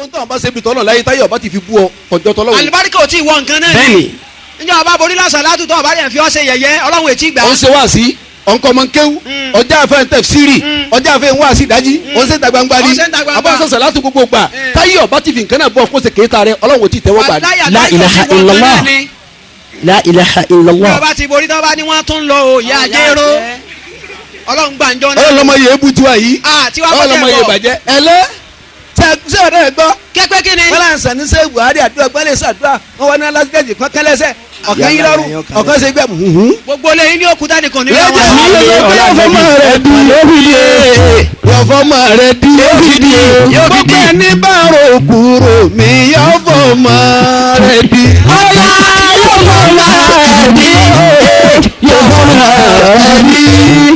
Gbogbo tó àwọn bá ṣe ibi tọ́lọ̀ láyé táyọ̀ bá ti fi bú ọ kọjọ́ tọ́lọ́wọ́. Àlùbáríkà ò tí ì wọ nǹkan náà. Bẹ́ẹ̀ni. Níjọ́ ọba borí lásán látúntò ọba rẹ̀ fi ọ́ ṣe yẹ̀yẹ́ ọlọ́run ètí gbà. Ó ń ṣe wá sí ọ̀nkọ́ ọmọ nkéwú ọjà àfẹ́ ń tẹ̀síìrì ọjà àfẹ́ ń wá sí ìdájí ó ń ṣe ìta gbangba ni Ó ń ṣe ìta gbangba. àbá sọ̀sọ̀ láti gbogbo gbà táyọ̀ bá ti fi nǹkan náà bọ̀ kó ṣe kéta rẹ ọlọ́run ò tí ì tẹ́wọ́ gbà ní. Wàláyà La táyọ̀ ilaha ò tí ì wọ nǹkan illallah. náà ni. La ilaha Bí illallah. ọba ti borí tán bá ní wọ́n tún lọ o ìyá àjẹrò ọlọ́run gbàǹjọ́ náà. Ọlọ́run lọ́mọ yẹ ebú tiwa yìí. Ah, tiwa Ọlọ́run lọ́mọ yẹ bọ́jẹ̀ bọ̀. bàjẹ́ ẹlẹ́ ṣe ọ̀rẹ́ ẹ gbọ́. Kẹ́pẹ́ kí ni. Wọ́n là ń sàn ní sẹ́ Buhari àdúrà gbọ́n lè ṣàdúrà wọ́n wọ́n ní alásìkẹ́jì kan kẹ́lẹ́sẹ̀ ọ̀kan yín lọ́rùn ọ̀kan ṣe gbẹ́ hùhùn. Gbogbo lẹ́yìn ní òkúta nìkan ní Lẹ́jẹ̀ wọn. mi ló pé yọ̀fọ́mọ rẹ̀ di yọ̀fọ́mọ rẹ̀ di gbogbo ẹni bá rò kúrò mi yọ̀fọ́mọ rẹ̀ di. Ọlá yóò fọmọ rẹ̀ di. Yóò fọmọ rẹ̀ di.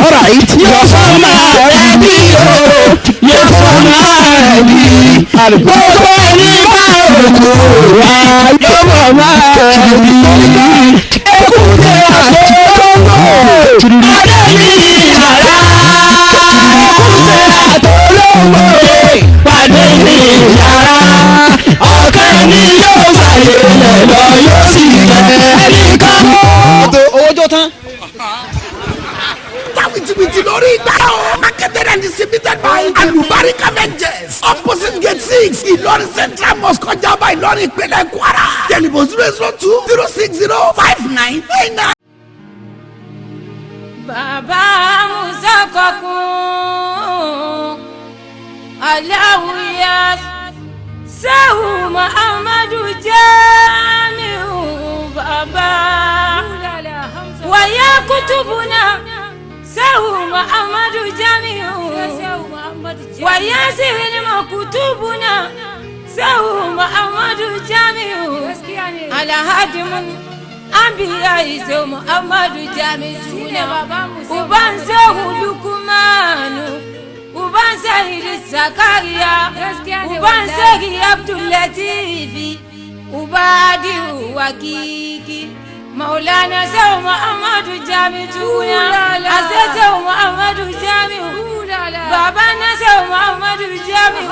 Alright. Yóò fọmọ rẹ̀ di. Yóò fọmọ rẹ̀ di. Gbogbo ẹni bá òkú wa yóò fọmọ rẹ̀ di. Ekúté àtológbò adé ní yàrá. Ekúté àtológbò pàdé ní yàrá. Ọ̀kan ni yóò fàyè lẹ̀ lọ yóò sì jẹ́ ẹnìkan. Owó tó tán. Ta wìtìwìtì lórí ìgbà o. Marketed and distributed by Alubarika Ventures. Opposite gate 6, Ìlọrin Central Mosque, Kọjába, Ìlọrin, ìpínlẹ̀ Kwara. Telephone 002 060 5999. Bàbá Musa kọkún aláwùyá sẹ́wù Muhammadu Jamiu bàbá wàyà kutubuna sẹ́wù Muhammadu Jamiu wàyà sèhìnìmọ̀ kutubuna sẹ́wù Muhammadu Jamiu alahadimun anbiya isewu Muhammadu Jamiu suna uban sehu Lukumanu uban sehi Zakariya uban sehi Abdulatifi ubadi wakiki Maulana sehu Muhammadu Jamiu tuna ase sehu Muhammadu Jamiu baba na sehu Muhammadu Jamiu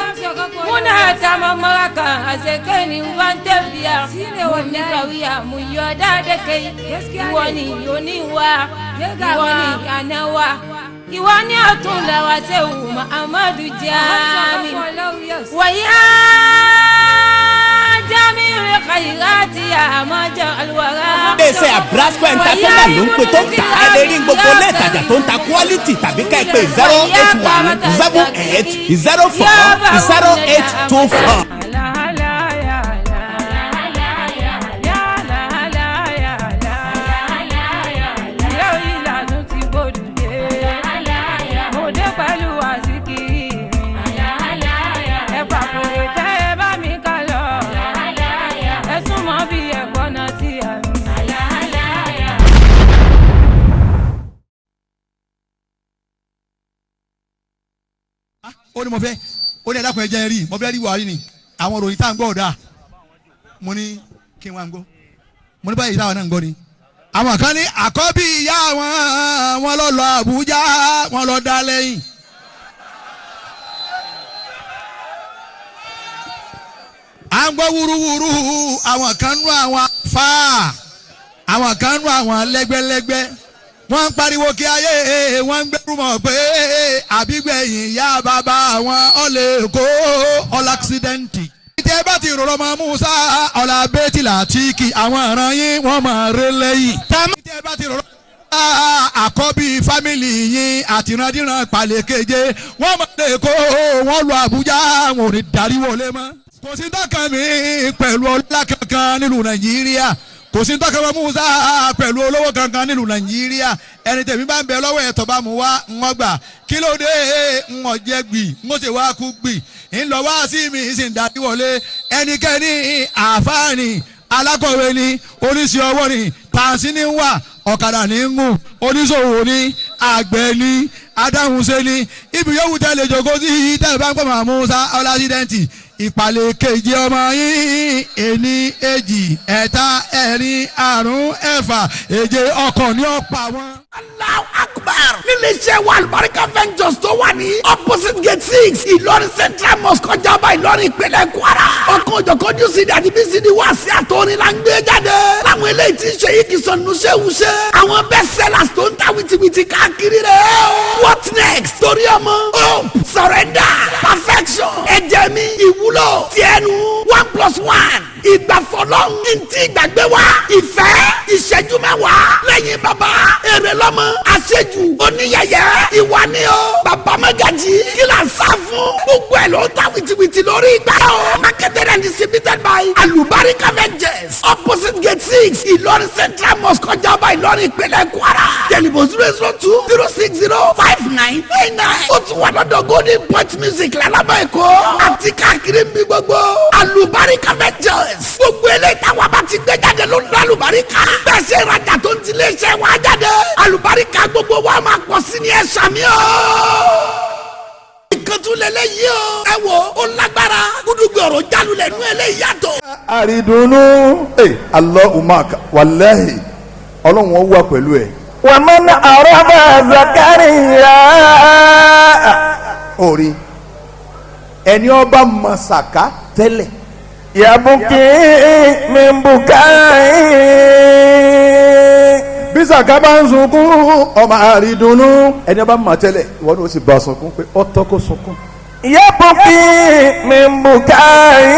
muna tama maraka asekeni uban tafiya mun kawiya mun yoda da kai ìwọ ni oníwa ìwọ ni àná wa ìwọ ni ọ̀túnla wa Sehu Muhammadu Jamiu wàyà Jamiu khayrati àmọ́jọ alwara. Iléeṣẹ́ Abrasco Entertainment ló ń pè tó ń tà á lè rí gbogbo ilé ìtajà tó ń ta quality tàbí ká ẹ pé 081 78 04 0824. Ó ní mo fẹ́ ó ní ẹ̀dá kan ẹ̀jẹ̀ rí mo fẹ́ rí Buhari ni àwọn òròyìn tá à ń gbọ́ ọ̀dà mo ní kí n wá ń gbọ́ mo ní báyìí táwọn náà ń gbọ́ ni. Àwọn kan ní àkọ́bí ìyá wọn wọn lọ lọ Àbújá wọn lọ dá lẹ́yìn. À ń gbọ́ wúruwúru àwọn kan nú àwọn fáà àwọn kan nú àwọn lẹ́gbẹ́lẹ́gbẹ́ wọ́n ń pariwo kí ayé wọ́n ń gbẹ́rù mọ̀ pé àbígbẹ̀yìn ìyá bàbá wọn ọ̀lẹ́ kó ọ̀là àksidẹ́ǹtì. Tẹ́ bá ti rọrọ mọ Musa ọ̀là bẹ́tìlà tí kì àwọn ọ̀ràn yín wọ́n máa ré lẹ́yìn. Tẹ́ bá ti rọrọ àkọ́bí fámìlì yín àtìrandíran pàlẹ́keje wọ́n máa lè kó wọ́n lọ Àbújá wọn ò ní darí wọlé mọ́. Kò sí tọkàn mi pẹ̀lú ọlá kankan nílùú Nàìjíríà kò sí tọ́ka bá Musa pẹ̀lú olówó kankan nílùú Nàìjíríà ẹni tẹ̀mí bá ń bẹ lọ́wọ́ ẹ̀tọ́ bá mu wá ń wọ́n gbà kí ló dé ń wọ́n jẹ́ gbì ń wọ́n sì wá kú gbì ń lọ wá sí mi sì ń darí wọlé ẹnikẹ́ni àfáàní alákọ̀wé ni oníṣẹ́ ọwọ́ ni tàǹsí ni ń wà ọ̀kadà ní ń gùn oníṣòwò ni àgbẹ̀ ni adáhunṣe ni ibi yòówù tẹ́ lè jókòó sí tẹ́ bá ń pọ̀ mọ́ Musa ọlásídẹ́ǹtì Ìpàlẹ̀ kejì ọmọ yín ení èjì ẹ̀ta ẹ̀rin àrún ẹ̀fà èje ọkọ̀ ní ọ̀pá wọn. Allahu Akbar. Nílé iṣẹ́ wa Alubarika Ventures tó wà ní opposite gate 6 Ìlọrin Central Mosque Kọjába Ìlọrin ìpínlẹ̀ Kwara. Ọkọ̀ òjọ̀kọ̀ ojú CD àti BCD wá sí àtọ́rin la ń gbé jáde. Láwọn eléyìí tí ń ṣe yìí kì í sọnù ṣéwúṣe. Àwọn best sellers tó ń ta wìtìwìtì káàkiri rẹ̀ o. What next? Torí ọmọ hope surrender perfection ẹ̀jẹ̀ mi ìwúlò tiẹ̀nu 1+1 ìgbàfọlọ́hún ntí ìgbàgbé wa ìfẹ́ ìṣẹ́jú mẹ́wàá lẹ́yìn bàbá èrè lọ́mọ àṣejù oníyẹyẹ ìwà ni o bàbá mẹ́gàjì kí là ń sá fún gbogbo ẹ̀ ló ń ta wìtìwìtì lórí ìgbà o marketed and distributed by Alubarika Ventures opposite gate 6 Ìlọrin Central Mosque Kọjába Ìlọrin ìpínlẹ̀ Kwara telephone 002 060 5999 ó tún wà lọ́dọ̀ Golden Point Music lálábà Èkó àti káàkiri ń bí gbogbo Alubarika Ventures gbogbo eléyìí táwa bá ti gbé jáde ló ń lọ Alubarika bẹ́ẹ̀ ṣe ìrajà tó ń tilé iṣẹ́ wa jáde Alubarika gbogbo wa máa pọ̀ sí ní ẹ̀ṣà mi o. Ìkàntúlẹ̀lẹ̀ yìí o. Ẹ wo ó lágbára gúdúgbò ọ̀rọ̀ jálulẹ̀ nú eléyìí yàtọ̀. Àrídùnnú ẹ Allahumma wàláhì ọlọ́run ó wà pẹ̀lú ẹ. ومن أراد زكريا Orí ẹni ọba mọ sàká tẹ́lẹ̀. يبكي من بكائه Bí sàká bá ń sunkún ọmọ àrídùnnú ẹni ọba mọ tẹ́lẹ̀ ìwọ ni ó sì bá a sunkún pé ó tọ́ kó sunkún. يبكي من بكائه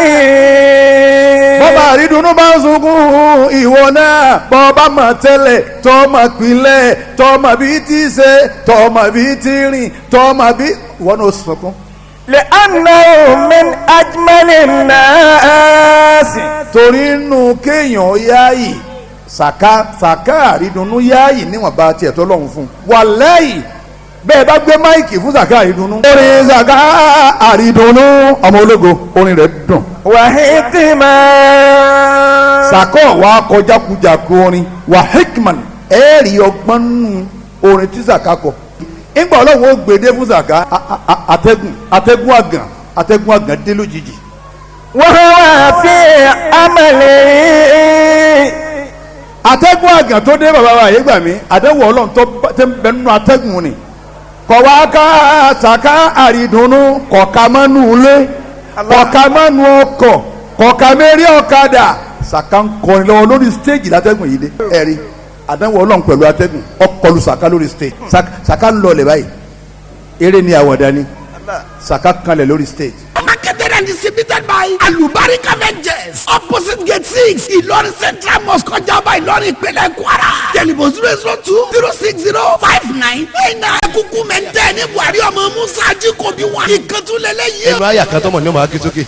Bọ́bá àrídùnnú bá ń sunkún ìwọ náà bọ́bá mọ̀ tẹ́lẹ̀ tọ́ mọ̀ pilẹ̀ tọ́ mọ̀ bí tí ṣe tọ́ mọ̀ bí tí rìn tọ́ mọ̀ bí ìwọ náà ó sunkún. لأنه من أجمل الناس Torí inú kéèyàn yáàyè sàká sàká àrídùnnú yáàyè níwọ̀nba tiẹ̀ tó lọ́hùn fún un. Wàláhì bẹ́ẹ̀ bá gbé máìkì fún sàká àrídùnnú. Orin sàká àrídùnnú ọmọ ológo orin rẹ̀ dùn. وحكمة Sàkọ́ wa kọjá kújàkú orin wà hikman ẹ̀ẹ́rì ọgbọ́n nù orin tí sàká kọ. Ńgbà ọlọ́run ó gbèdé fún sàká atẹ́gùn atẹ́gùn àgàn atẹ́gùn àgàn dé lójijì. وهو في عمله Atẹ́gùn àgàn tó dé bàbá wa yé gbà mí àdéhùn ọlọ́run tó tẹ́ ń bẹ nínú atẹ́gùn ni. Kọ̀wá ká sàká àrídùnnú kọ̀ọ̀ká mọ́nú ilé kọ̀ọ̀ká mọ́nú ọkọ̀ kọ̀ọ̀ká mérí ọ̀kadà sàká ń kọrin lọ́wọ́ lórí stéèjì látẹ́gùn yìí dé. Ẹ̀rí àdánwò ọlọ́run pẹ̀lú atẹ́gùn ọkọlù sàká lórí stéèjì sàká ń lọlẹ̀ báyìí eré ni àwàdà ni sàká kanlẹ̀ lórí stéèjì. Marketed and distributed by Alubarika Ventures opposite gate 6 Ìlọrin Central Mosque Kọjába Ìlọrin ìpínlẹ̀ Kwara telephone 002 060 5999 kúkú mẹ́ntẹ́ ní Buhari ọmọ Musa Ajíkòbí wa ìkàntúlẹ̀lẹ̀ yìí o. Ẹnu àyà kan tọmọ ní ọmọ akí sókè.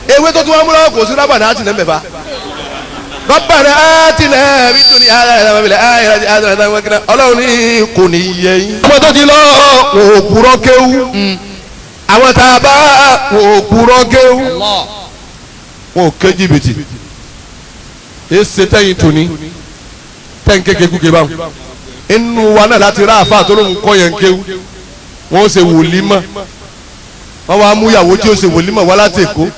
Ewé tó tún wá múlá kò sí rábà náà tì náà mẹ́fà. Bàbá rẹ̀ á tì náà bí tó ní ara rẹ̀ lábàbílẹ̀ á yẹra ti àdúrà náà wọ́n ọlọ́run ní kò ní yẹ yín. Ọmọ tó ti lọ òkúrọ́ kéwú. Àwọn tá a bá òkúrọ́ kéwú. Wọn ò ké jìbìtì. Èsì tẹ́yìn tòní. Tẹ́yìn kékeré kúkẹ́ báwọn. Inú wa náà láti rá àfa tó lóun kọ́ yẹn kéwú. Wọ́n ṣe wòlímọ̀. Wọ́n wá mú ìyàwó tí ó ṣe wòlímọ̀ wá láti Èkó.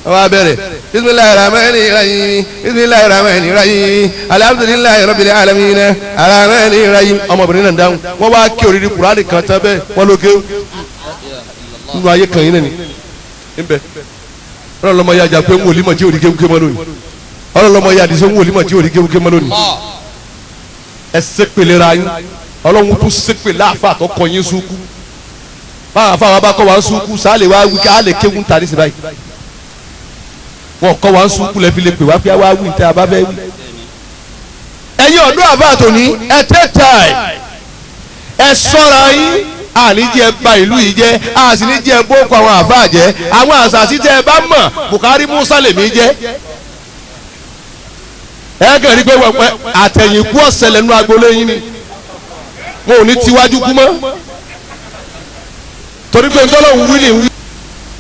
Wọ́n wá bẹ̀rẹ̀ bisimilahi rahmani rahim bisimilahi rahmani rahim alhamdulilayi rabbil alamin rahmani rahim. Ọmọbìnrin náà dáhùn. Wọ́n wá kí òrìrì kùránì kan tán bẹ́ẹ̀ wọ́n ló kéwú. Nínú ayé kan yín náà ni nbẹ. Ọlọ́lọ́mọ yájà pé ń wòlímọ̀ tí òrì kéwú ké mọ́ lónìí. Ọlọ́lọ́mọ yájà ń wòlímọ̀ tí òrì kéwú ké mọ́ lónìí. Ẹ ṣépè ra yín. Ọlọ́run tún ṣépè láàfà tó kọ yín súnkú. Báwọn afáwọn bá kọ́ wa ń súnkú sáà lè wá wí ká lè kéwú ń ta ní sí báyìí. Wọn kọ́ wa ń súnkú lẹ́fi lè pè wá pé wá wí ní abá fẹ́ wí. Ẹ̀yin ọ̀dọ́ àbá tòní ẹ tẹ́ tàì ẹ sọ́ra yín àní jẹ́ ba ìlú yìí jẹ́ àsì ní jẹ́ bókọ àwọn àfáà jẹ́ àwọn àṣàṣì tẹ́ ẹ bá mọ̀ Bùkárí Musa lèmi jẹ́. Ẹ kàn rí pé àtẹ̀yìnkú ọ̀sẹ̀ lẹ́nu agboolé yín ni wọn ò ní tiwájú kú mọ́ torí pé ntọ́lọ́hún wí ni wí.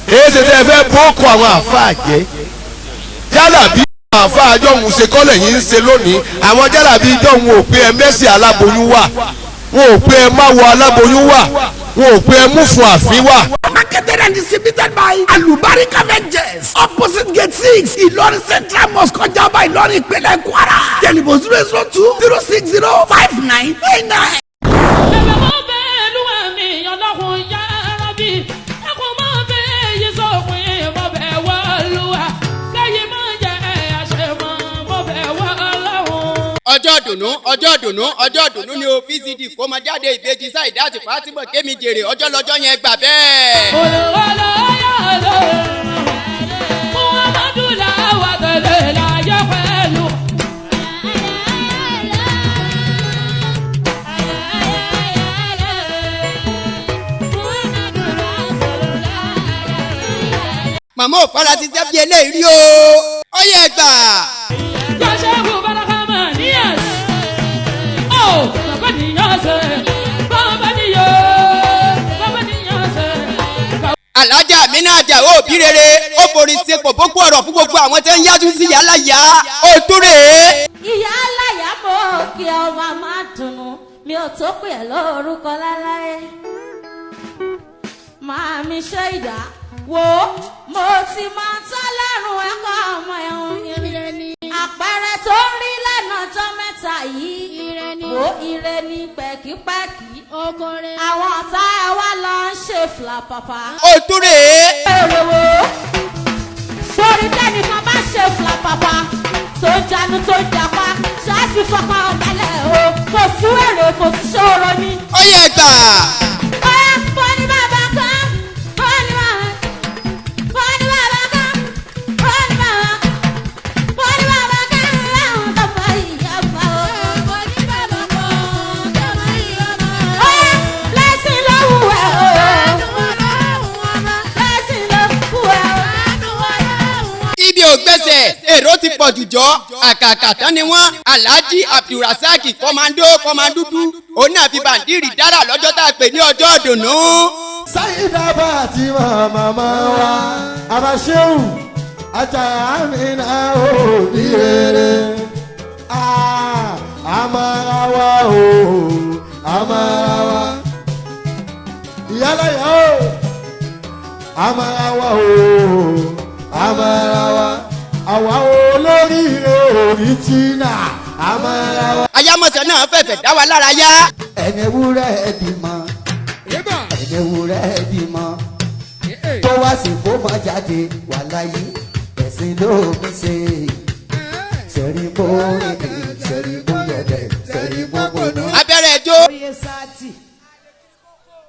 Èyí ṣe tẹ́ ẹ fẹ́ bókọ àwọn àfáà jẹ́ yálà bí àwọn àfáà jọ̀hún ṣe kọ́lẹ̀ yìí ń ṣe lónìí àwọn jálàbí jọ̀hún ò pé ẹ mẹ́sì aláboyún wà wọn ò pé ẹ má wọ aláboyún wà Wọn ò pé ẹ mú fún àfíwà. Marketed and distributed by Alubarika Ventures, opposite Gate 6, Ìlọrin Central Mosque, Kọjába, Ìlọrin, Ìpínlẹ̀ Kwara. Telephone 002 060 5999. Bẹ̀bẹ̀ mo bẹ̀ Olúwa mi, Ọlọ́run ya Rabbi. Ẹkún mo bẹ̀ yìí sópin, mo bẹ̀ wọ́ Olúwa. Kẹ́yìn mọ́ jẹ́ àṣemọ́, mo bẹ̀ wọ́ Ọlọ́run. Ọjọ́ dùnú, ọjọ́ dùnú, ọjọ́ dùnú ni o. VCD kó máa jáde ìbejì Saida àti Fatima kémi jèrè ọjọ́ lọ́jọ́ yẹn, gbà bẹ́ẹ̀. Olùwàlọ́yọ̀lọ́, Muhammadu làwà tẹ̀lé láyé pẹ̀lú. Màmá ò fara ṣiṣẹ́ bí eléyìí rí o, ó yẹ gbà. Yọ̀ṣẹ́gun Bárakàmá níyàs. Ó bàbá níyàn ṣe, bàbá níyàn, bàbá níyàn ṣe. Alájà Amina Àjàó òbí rere ó forí ṣe pọ̀ bókú ọ̀rọ̀ fún gbogbo àwọn tẹ́ ń yájú sí yálà yá ó túrè. Ìyá aláya mọ̀ kí ọmọ máa dùnnú mi ò tó pè é lórúkọ láláyé máa mi ṣe ìdá wo mo ti máa ń tọ́ lẹ́rùn ẹ̀kọ́ ọmọ ẹ̀hún àpẹẹrẹ tó ń rí lẹ́nu ọjọ́ mẹ́ta yìí wo ire ní pẹ̀kípẹ̀kí àwọn ọ̀tá ẹ̀ wá lọ ń ṣe flapapa. Ó túrè. Èrè wo sórí tẹ́nìkan bá ṣe flapapa tó ń janu tó ń japa ṣáàtì fọkàn balẹ̀ o, kò sí wèrè, kò sí ṣòro ni. Ó yẹ gbà. Bóyá mo ní bàbá kan, mo ní bàbá, mo ní bàbá kan, mo ní bàbá, mo ní bàbá kan láwọn tó mọ ìyá bá o. Mo ní bàbá kan tó mọ ìyá bá o. Bóyá lẹ́sìn ló wù ẹ́ o. Lẹ́sìn ló wù ẹ́ o. Ibi ò gbèsè, èrò ti pọ̀ jù jọ àkàkà tán ni wọ́n. Alhaji Abdulrasaq Kọ́mándó Kọ́mándúdú òun náà fi bàǹdìrì dára lọ́jọ́ tá a pè ní ọjọ́ ìdùnnú. Sáyidá Fatima màmá wa Abashehu ajá Amina òbí rere, àmàrà wa o, àmàrà wa ìyálàyà o, àmàrà wa o, àmàrà wa àwa olóríire òrìjìnà àmàrà wa. Ayámọ̀sẹ̀ náà fẹ̀fẹ̀ dá wa lára yá. Ẹni ewúrẹ́ bímọ, ẹni ewúrẹ́ bímọ tó wá sí kó má jáde wà láyé, ẹ̀sìn ló mi ṣe sẹ́rí bó èdè sẹ́rí bó yẹ̀dẹ̀ sẹ́rí bó gbóná. Abẹ́rẹ́ ẹjọ́. Oyè sáàtì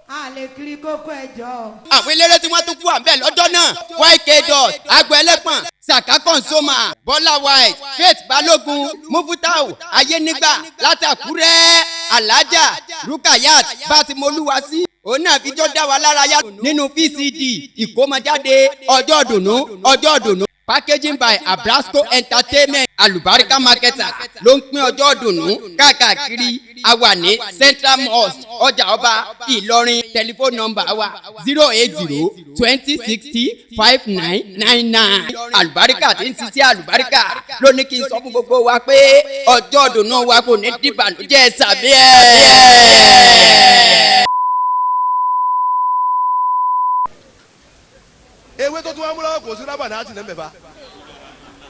a lè kiri kókó ẹjọ́. Àwọn eléré tí wọ́n tún kú àbẹ̀ lọ́jọ́ náà: YK Dot, Agbo Ẹlẹ́pọ̀n, Saka Konsoma, Bọ́lá White, Faith Balógun, Mufutau Ayénígbà látàkúrẹ́, Alájà Rukayat Bátimolúwasí òun náà fi jọ́ dá wa lára yá nínú VCD ìkómọjáde ọjọ́ dùnú, ọjọ́ dùnú. Packaging by Abrasco Entertainment. Alubarika Marketer ló ń pín ọjọ́ dùnú káàkiri. A wà ní Central Mosque, Ọjà Ọba, Ìlọrin. Telephone number wa 08020605999. Alubarika tí ń ṣiṣẹ́ alubarika ló ní kí n sọ fún gbogbo wa pé ọjọ́ dùnú wa kò ní dìbànújẹ́ sàbí ẹ̀. Ewé tó tún wá múlò kò sí rábà náà ti nà mẹ́fà.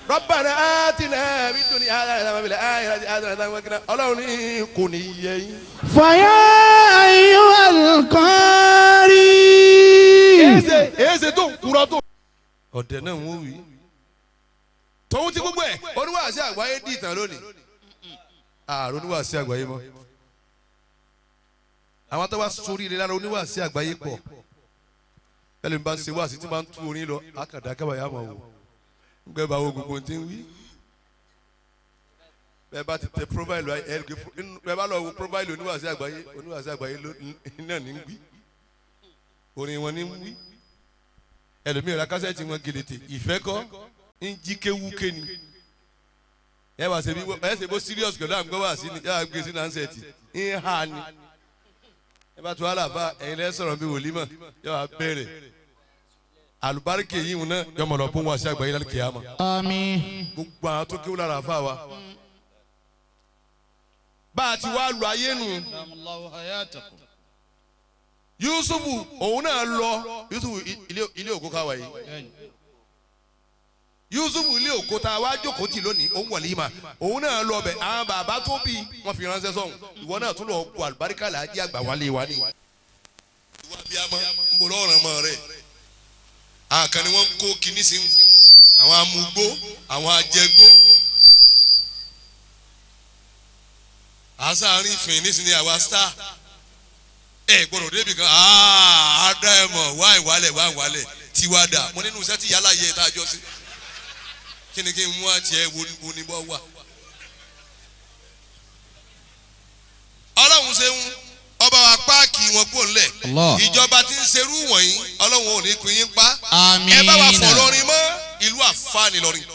Rabbana atina fid dunya hasanatan wa fil akhirati hasanatan wa qina. Ọlọ́run ní kò ní yẹ yín. فيا أيها القارئ. Èéṣe tó ń kúrọ́ tó. Ọ̀dẹ̀ náà ń wí. Tòun ti gbogbo ẹ̀ oníwàásí àgbáyé dì ìtàn lónìí. Ààrùn oníwàásí àgbáyé mọ́. Àwọn tó bá sórí ilé lára oníwàásí àgbáyé pọ̀. Bẹ́ẹ̀ni bá ń ṣe wáàsí tí máa ń tú orin lọ, àkàdá kábàáyà máa wò. Ngbẹ́ bá wo gbogbo ohun tí ń wí. Bẹ́ẹ̀ bá ti tẹ profile ẹ bẹ́ẹ̀ bá lọ wo profile oníwàásí àgbáyé, oníwàásí àgbáyé náà ní ń wí. Orin wọn ní ń wí. Ẹlòmíràn ra kásẹ̀tì wọn gèlètè ìfẹ́ kọ́ ń jí kéwúké ni. Ẹ wá ṣe bí ẹ ṣe bó serious pẹ̀lú àgbẹ̀ wá sí ni ẹ wá gbé sínú ansẹ̀tì ń ha ni. Ẹ bá tún àlàfà ẹ̀yin lẹ́ sọ̀rọ̀ bí wòlímọ̀ yọ wá bẹ̀rẹ̀. Àlùbáríkì yìí wọn náà yọmọ lọ bó wọn àṣẹ àgbáyé lálẹ́ kìyàmá. Àmín. Gbogbo àwọn tó kéwú lára àfa wa. Bá a ti wá lu ayé nu. Yusufu òun náà lọ. Yusufu ilé òkú káwa yìí, Yusufu ilé òkú tá a wá jókòó tì lónìí, òun wọ̀lé yìí mà, òun náà lọ bẹ̀. Àwọn bàbá tó bí wọn fi ránṣẹ́ sọ̀hún. Ìwọ náà tún lọ kó àlùbáríkà làájí àgbà wálé wa ni. Ìwà bíi amọ̀ ń bọ̀ lọ́rùn ọmọ rẹ̀ àkànni wọn kó kinní sí àwọn amúgbó, àwọn ajẹgbó, àṣàrin fìn nísìnyí. Àwa star ẹ gbọ́dọ̀ débi kan àádá ẹ mọ̀ wá ìwálẹ̀, wá ìwálẹ̀ tiwa dà. Mo nínú iṣẹ́ tí yálà yẹ tá a jọ sí, kí ni kí n mú àti ẹ wo ni bọ́ wà. Ọlọ́run ṣeun, ọba wa páàkì wọn kúrò nílẹ̀. Ìjọba tí ń ṣerú wọ̀nyí, Ọlọ́run ò ní pín yín pa. Ẹ bá wa fọ̀ lọ́rin mọ́. Ìlú àfa ni lọ́rin,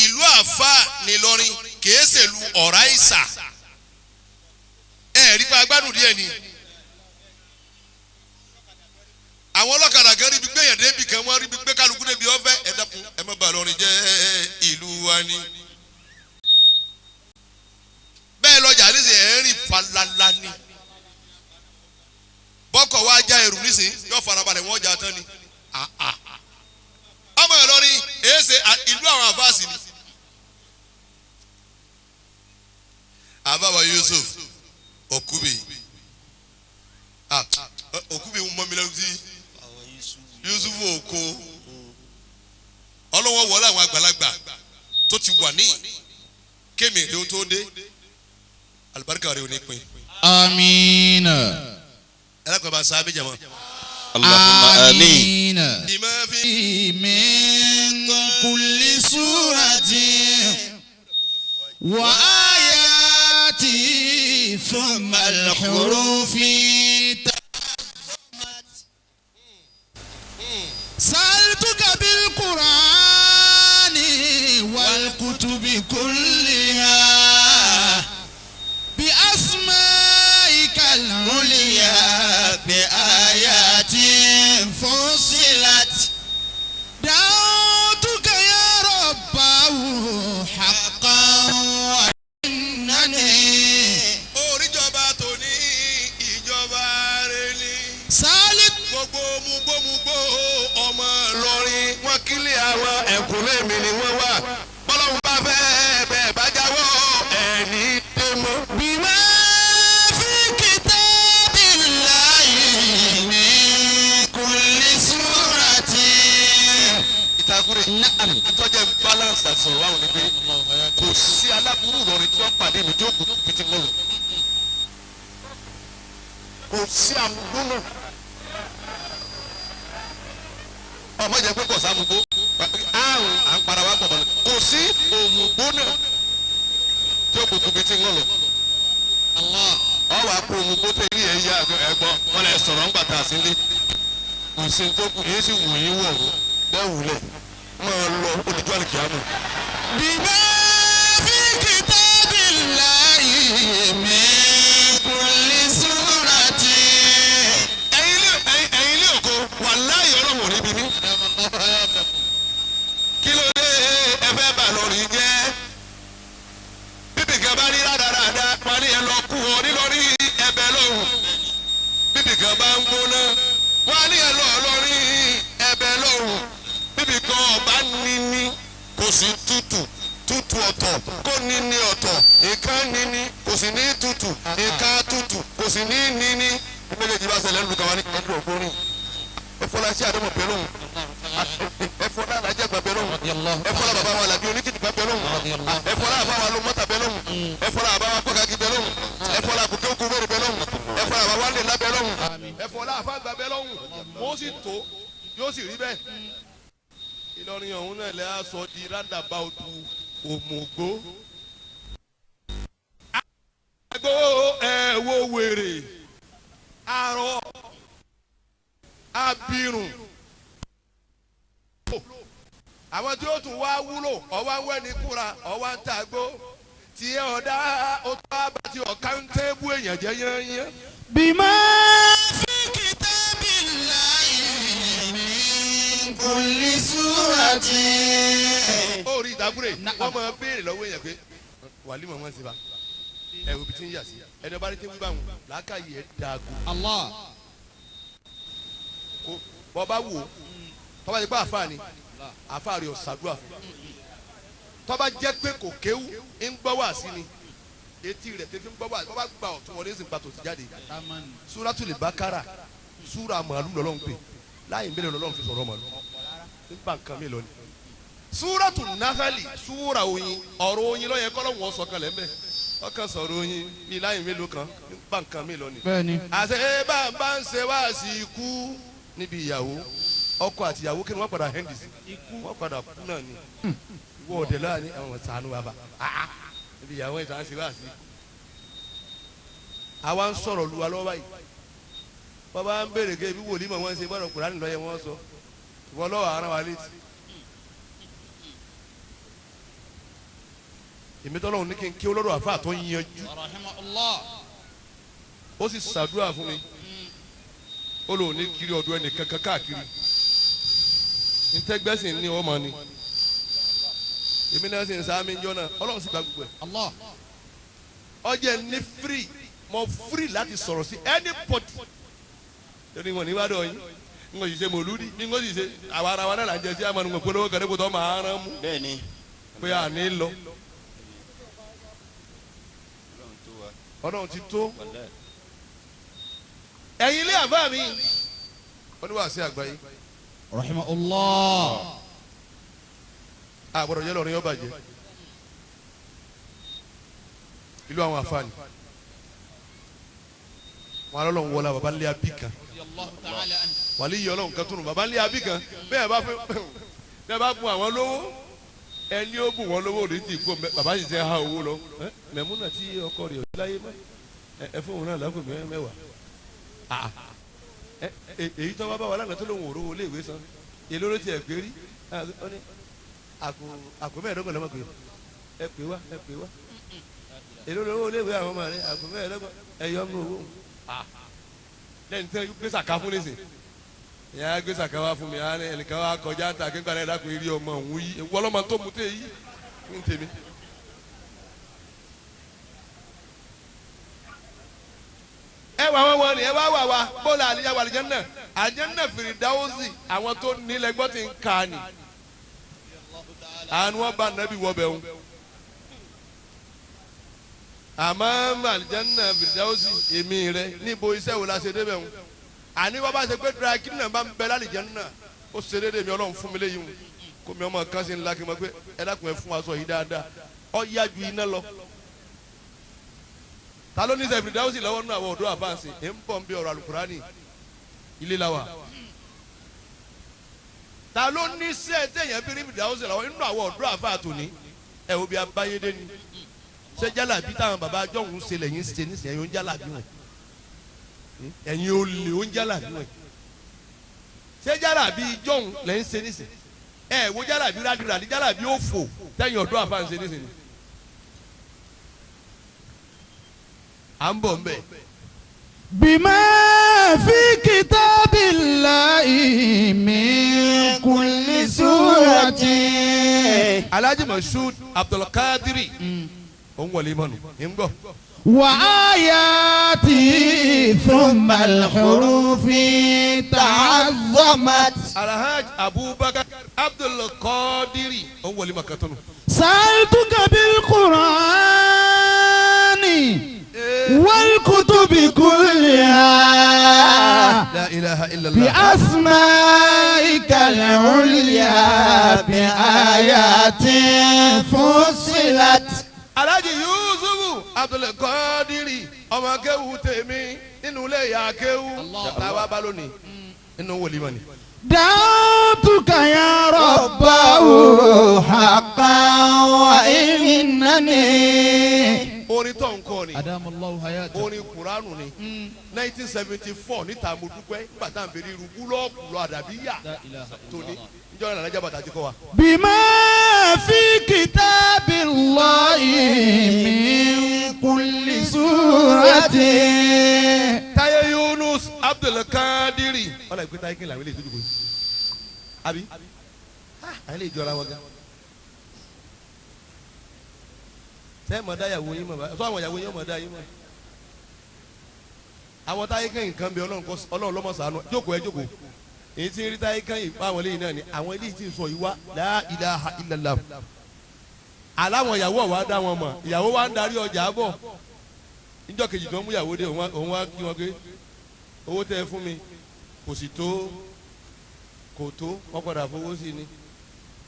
ìlú àfa ni lọ́rin, kìí ṣèlú ọ̀rá ìsà. Ẹ rí pa agbádùn díẹ̀ ni. Àwọn ọlọ́kadà kan ríbi gbé yàn débi kan, wọ́n ríbi gbé kálukú débi ọ̀fẹ́. Ẹ dákun, ẹ má bà lọ́rin jẹ́, ìlú wa ni. Bẹ́ẹ̀ lọ́jà nísìnyí, ẹ̀ ń rìn falala ni. Bọ́kọ̀ wa já ẹrù nísìnyí, yóò farabalẹ̀, wọ́n já tán ni. Ọmọ Ìlọrin èéṣe ìlú àwọn àfáàsì ni. Àbáwá Yusuf Okubi, Okubi ń mọ mi lẹ́nu sí Yusuf Oko. Ọlọ́wọ́ wọlé àwọn àgbàlagbà tó ti wà ní kémi rí o tó dé, alibarika rẹ ò ní pin. Amiina. Ẹ lọ́kọ̀ bá sáábì jẹ̀mọ́. Allahumma amin. Bima fi min kulli surati wa ayati thumma al-hurufi ta'azzamat. Sa'altuka bil Qur'ani wal kutubi kulliha bi asma'ika al-ulya bi ayatin fussilat. دعوتك يا ربه حقا وإنني Oríjọba tòní, ìjọba rẹ ni. سالت Gbogbo mugbómugbó ọmọ Ìlọrin wọn kílẹ̀, àwọn ẹ̀kúnlẹ̀ mi ni wọ́n wà. Bọ́lọ́hún bá fẹ́ bẹ́ẹ̀ bá jáwọ́ ẹ̀ní dé mọ́. بما في كتاب الله من كل سورة. Ìtakùrẹ̀ tọ́jà balance àti sọ̀rọ̀ wáwọn ni pé kò sí aláburú Ìlọrin tí wọ́n pàdé mi tí ó kù pété mọ́ lọ. Kò sí àmúgbó náà. Ọmọ jẹ pé kò sámugbó, àrùn à ń para wa pọ̀ mọ́. Kò sí òmùgbó náà tí ó kù pété mọ́ lọ. Ọwọ́ àpò òmùgbó tẹ ilé ẹ̀ yá ẹ̀gbọ́n wọn lè sọ̀rọ̀ ńgbà tá a sí ilé. Kò sí tó kù yéé sì wù yín wọ̀ bẹ́ẹ̀ wulẹ̀ máa lọ olùjọ́ àlùkìyàmù. بما في كتاب الله من كل سورة. Ẹ̀yin ilé ògo, wàláhì Ọlọ́run ò ní bí mi. Kí ló dé ẹ fẹ́ bà lórí jẹ́? Bíbí kan bá rí rádaràda, wọn ní ẹ lọ kú wọn nílọrí ẹbẹ lọ́hùn. Bíbí kan bá ń gbóná, wọn ní ẹ lọ lórí ẹbẹ lọ́hùn. Bíbí kan ọba níní kò sí tútù tútù ọ̀tọ̀, kó níní ọ̀tọ̀, ìkan níní kò sì ní tútù, ìkan tútù kò sì ní níní. Méjèèjì bá ṣẹlẹ̀ nínú kàwá ní ẹ̀dùn ògbórin. Ẹ̀fọ́lá sí àdéhùn bẹ̀rù, ẹ̀fọ́lá alájàgbà bẹ̀rù, ẹ̀fọ́lá bàbá wa làbí onítìtìgbà bẹ̀rù, ẹ̀fọ́lá àbá wa lomọ́tà bẹ̀rù, ẹ̀fọ́lá àbá wa kọ́kàkí bẹ̀rù, ẹ̀fọ́lá àkùkẹ́ bẹ̀rù bẹ̀rù, ẹ̀fọ́lá àbá wa lè bẹ̀rù, ẹ̀fọ́lá àfàgbà bẹ̀rù. Wọ́n sì tó yóò sì rí bẹ́ẹ̀. Ìlọrin ọ̀hún náà lè sọ di rádàbà odù òmùgbó. Àgbo ẹ̀ wo wèrè arọ abirùn, àwọn tí ó tún wá wúlò, ọwá ń wẹ́ni kúra, ọwá ń tàgbó tí ẹ ọ̀dá ó tó bá ti ọ̀ká ń tẹ́bù èèyàn jẹ́ yányán. بما في كتاب الله من كل سورة. Ó rí ìdágúrè, wọ́n máa béèrè lọ́wọ́ èèyàn pé wàlímọ̀ wọn ṣe bá Ẹ wo bí tí ń yà sí ẹni ọba ní tí ń wí báwọn làákàyè ẹ dàgò. Allah. Kó bọ́ bá wò ó tọ́ba jẹ́ pé àfa ni àfa rẹ̀ ọ̀sàdúrà fún tọ́ba jẹ́ pé kò kéwú ń gbọ́ wá sí ni etí rẹ̀ tẹ́fí ń gbọ́ wá bọ́ bá gba ọ̀tún wọlé sì ń gba tòsí jáde. Suratul Bakara súra màálù lọ́lọ́run pè láyé ń bẹ̀rẹ̀ lọ́lọ́run fi sọ̀rọ̀ màálù nípa nǹkan mi lọ ni. Súratu Nahali súra oyin ọ̀rọ̀ oyin ló yẹ kọ́lọ́hún ó sọ kalẹ̀ ńbẹ̀ ọkàn sọ̀rọ̀ oyin bíi láyé mélòó kan nípa nǹkan mi lọ ni. Bẹ́ẹ̀ni. Àṣẹ bá ń bá ń ṣe wá sí ikú níbi ìyàwó ọkọ àti ìyàwó kí ni wọ́n padà hẹ́ndì sí wọ́n padà kú náà ni ìwọ ọ̀dẹ̀ lọ́wọ́ ni àwọn sànú bàbá níbi ìyàwó ẹ̀ sàn ṣe wá sí. Àwa ń sọ̀rọ̀ lu wa lọ́wọ́ báyìí bàbá ń béèrè pé ibi wòlíì mọ̀ wọ́n ṣe gbọ́dọ̀ Kùránì lọ́yẹ wọ́n sọ ìwọ lọ́wọ́ ara wa létí. Èmi tọ́lọ́hún ní kí n kí olóró àfa tó yanjú ó sì ṣàdúrà fún mi ó lòun ní kiri ọ̀dọ̀ ẹnì kankan káàkiri ntẹ́gbẹ́sìn ní ọmọ ni èmi náà sì ń sáámi jọ náà Ọlọ́run sì gba gbogbo ẹ̀ ọjọ́ ní free mo free láti sọ̀rọ̀ sí anybody lórí wọn níwájú ọyìn n kò sì ṣe mòlúdi n kò sì ṣe àwa ara wa náà là ń jẹ sí àmọ́ nígbà polówó kan níbo tó máa rán mú pé à ní lọ Ọlọ́run ti tó ẹ̀yin ilé àbá mi oníwàásí àgbáyé. Rahimahullah. Àgbọ̀dọ̀ jẹ́ lọ́rin yóò bàjẹ́ ìlú àwọn àfààní wọn alọ́lọ́run wọlé baba ńlẹ̀ abí kan wàlí yìí ọlọ́run kan túnú baba ńlẹ̀ abí kan bẹ́ẹ̀ bá fẹ́ bẹ́ẹ̀ bá bùn àwọn lówó ẹni ó bùn wọn lówó òní tí kú baba sì ti ha owó lọ mẹ̀múnà tí ọkọ rẹ̀ ò láyé mọ́ ẹ fún òun náà lápò mẹ́wàá èyí tó bá bá wà lánàá tó lóun òróró ilé ìwé san èló ló tiẹ̀ gbé rí àpò mẹ́ẹ̀ẹ́dọ́gbọ̀n lọ́mọ pé ẹ pè wá ẹ pè wá èló lówó ilé ìwé àwọn ọmọ rẹ àpò mẹ́ẹ̀ẹ́dọ́gbọ̀n ẹ yọ ọ́nú owó lẹ́yìn tí wọ́n gbé sàká fún nísìn ìyá gbé sàká wá fún mi ẹnìkan wá kọjá ta kí n gbàdá ẹ̀dá kò rí ọmọ òun yí wọ́n lọ́mọ tó mu tẹ́ yí ní tèmi. Ẹ wà wọn wọn ni ẹ wá wà wá bọ́ọ̀lù àlìyá wà àlìjẹ́nà àlìjẹ́nà fìrìdáwọ́sì àwọn tó nílẹ̀ gbọ́ ti ń kà ní. Àánú wọn bá nàbí wọ bẹ̀ wọn. Àmọ́ àlìjẹ́nà fìrìdáwọ́sì èmi rẹ níbo iṣẹ́ wo la ṣe débẹ̀ wọn. Àní wọ́n bá ṣe pé drakínà bá ń bẹ lálìjẹ́nà ó ṣe déédéé mi Ọlọ́run fún mi léyìí wọn. Kó mi ọmọ kan sí ńlá kí n mọ̀ pé ẹ dákun ẹ fún wa sọ yìí dáadáa ọ yá ju iná lọ. Ta ló ní sẹ fìdáwọ́sì lọ́wọ́ nínú àwọn ọ̀dọ́ àfáàsì ẹ̀ ń bọ̀ ń bí ọ̀rọ̀ alukurani ilé la wa. Ta ló ní sẹ téèyàn bí rí fìdáwọ́sì lọ́wọ́ nínú àwọn ọ̀dọ́ àfáàtò ní ẹ̀ wo bí abáyédé ni ṣé jálàbí táwọn bàbá jọ̀hún ṣe lẹ́yìn ṣe nísìnyí ẹ̀yin ó ń jálàbí wọn ẹ̀yin ó lè ó ń jálàbí wọn ṣé jálàbí jọ̀hún lẹ́yìn ṣe nísìnyí ẹ̀ wo jálàbí rádìrádì jálàbí òfò tẹ̀yìn ọ̀dọ́ àfáàsì nísìnyí. À ń bọ̀ nbẹ̀. Bima fi kitabillahi min kulli surati. Alhaji Moshood Abdulkadiri òun wọlé mọ́nu ń gbọ́. Wa ayati thumma al-hurufi ta'azzamat. Alhaji Abubakar Abdulkadiri òun wọlé mọ́ kàtọ́nù. Sa'altuka bil Qur'ani. والكتب كلها لا إله إلا الله بأسمائك العليا بآيات فصلت. Alhaji Yusufu Abdulkadiri ọmọ akéwù tèmi nínú ilé ìyá akéwù táwa bá lónìí nínú wòlímọ̀ ni. دعوتك يا ربه حقا وإنني orin tó ń kọ ni orin kuranu ni 1974 níta mo dúpẹ́ nígbà tá à ń bèrè irú búlọ́ọ̀kù lọ àdàbí yà tóní níjọ́ náà làlájá bàtà ti kọ́ wa. bima fi kitabillahi min kulli surati. Táyé Yunus Abdulkadiri ọ̀là ìpè táyé kí ni làwọn ilé ìtọ́jú kò yìí àbí àwọn ilé ìjọra wọn gan. Sẹ́yìn mọ̀ dá ìyàwó yín mọ̀ báyìí? Sọ àwọn ìyàwó yín mọ̀ dá yín mọ̀. Àwọn táyé kẹ́yìn kan bẹ Ọlọ́run lọ́mọ ṣàánú. Jókòó ẹ jókòó. Èyí tí ń rí táyé kẹ́yìn bá àwọn eléyìí náà ni àwọn eléyìí tí ń sọ yìí wá la ilaha illallah. Aláwọn ìyàwó ọ̀wá dá wọn mọ̀. Ìyàwó wa ń darí ọjà bọ̀. Níjọ́ kejì tó ń mú ìyàwó dé òun wá kí wọn pé owó tẹ́ ẹ fún mi kò sì tó kò tó wọ́n padà fowó sí ni.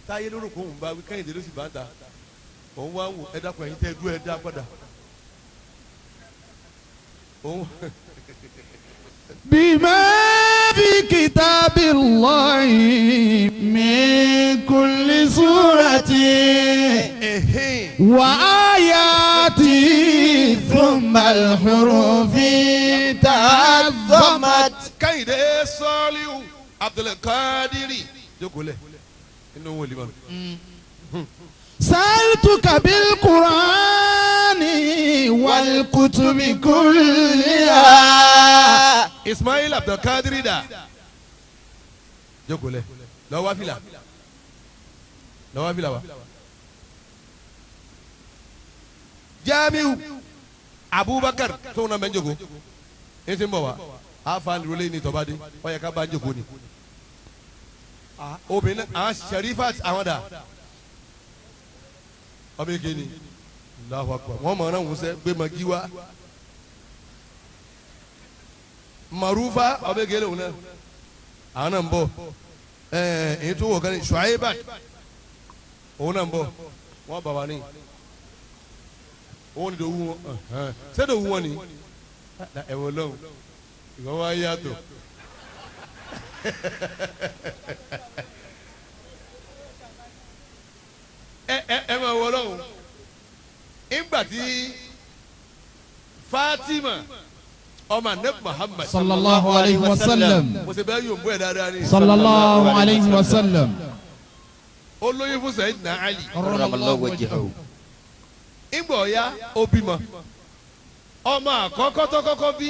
Táyé lórúkọ òun bá wí Kẹ́hìndé ló sì bá ń ta. Òun wá wò ẹ dákun ẹ̀yin tẹ́ ẹ dúró ẹ dá padà. Òun. بما في كتاب الله من كل سورة وآياته ثم الحروف تعظمت. Kẹ́hìndé Sọ́líù Abdulkadiri jókòó lẹ̀ inú wọn lè mọ̀. سألتك بالقرآن والكتب كلها. Ismail Abdulkadiri dà jókòó lẹ̀ lọ́wọ́ wá fìlà lọ́wọ́ wá fìlà wa. Jamiu Abubakar tóun náà bẹ ń jókòó ní ti ń bọ̀ wá àfa nírọ̀lẹ́ ní tọ́ba dé ó yẹ ká bá ń jókòó ni. Obìnrin àwọn Sherifat àwọn dà ọmọ eke ni Allahu Akbar wọn mọ̀ ọ́nà ń sẹ́ gbé magi wá Marufa ọmọ eke lòun náà àwọn náà ń bọ̀ ẹ̀ẹ́n èyí tó wọ̀ kan ní Shuaibat òun náà ń bọ̀ wọ́n bà wá ní òun ni dòwú wọn ṣé dòwú wọn ni ẹ̀wọ̀n lọ́hùn ìwọ́n wá yàtọ̀. Ẹ máa wọ lọ́hùn ìgbà tí Fatima ọmọ anabi Muhammad sallallahu alayhi wa sallam. Mo ṣe bẹ́ẹ̀ yóò bú ẹ̀ dáadáa ni. Sallallahu alayhi wa sallam. Ó lóyún fún Sayyidina Ali. Karramallahu wajhahu. Ìgbà ọ̀ya ó bímọ ọmọ àkọ́kọ́ tó kọ́kọ́ bí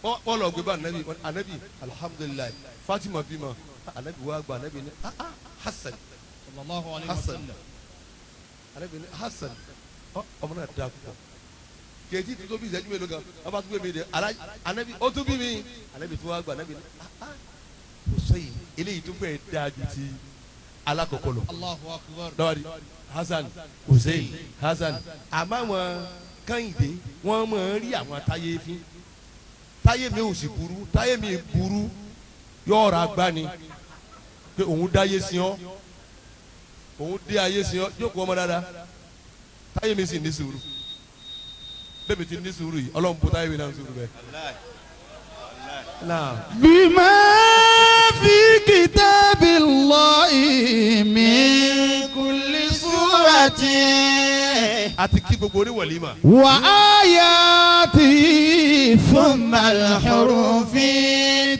wọ́n lọ gbé bá anabi anabi alhamdulilayi Fatima bímọ anabi wa gba anabi ni Hasan Hasan anabi ni Hasan ọmọ náà da púpọ̀ kejì tó tó bí ìṣẹ́jú mélòó kan ọba tó gbé mi dé anabi ó tún bí mi anabi tó wá gba anabi ni kò sẹ́yìn eléyìí tó fẹ́ dáa ju ti alákọ̀ọ́kọ́ lọ lọ́wọ́dì Hasan Hussein Hasan àmọ́ àwọn Kẹ́hìndé wọ́n máa ń rí àwọn táyé fín táyé mi ò sì burú táyé mi burú yọ̀ọ̀rọ̀ agbani pé òun dáyé sí ọ òun dé ayé sí ọ jókòó ọmọ dáadáa táyé mi sì ní sùúrù bẹ́ẹ̀ mi ti ní sùúrù yìí Ọlọ́run bó táyé mi náà sùúrù bẹ́ẹ̀. Bima fi kitabillahi min kulli surati. A ti kí gbogbo oníwàlímà. Wa ayati thumma al-hurufi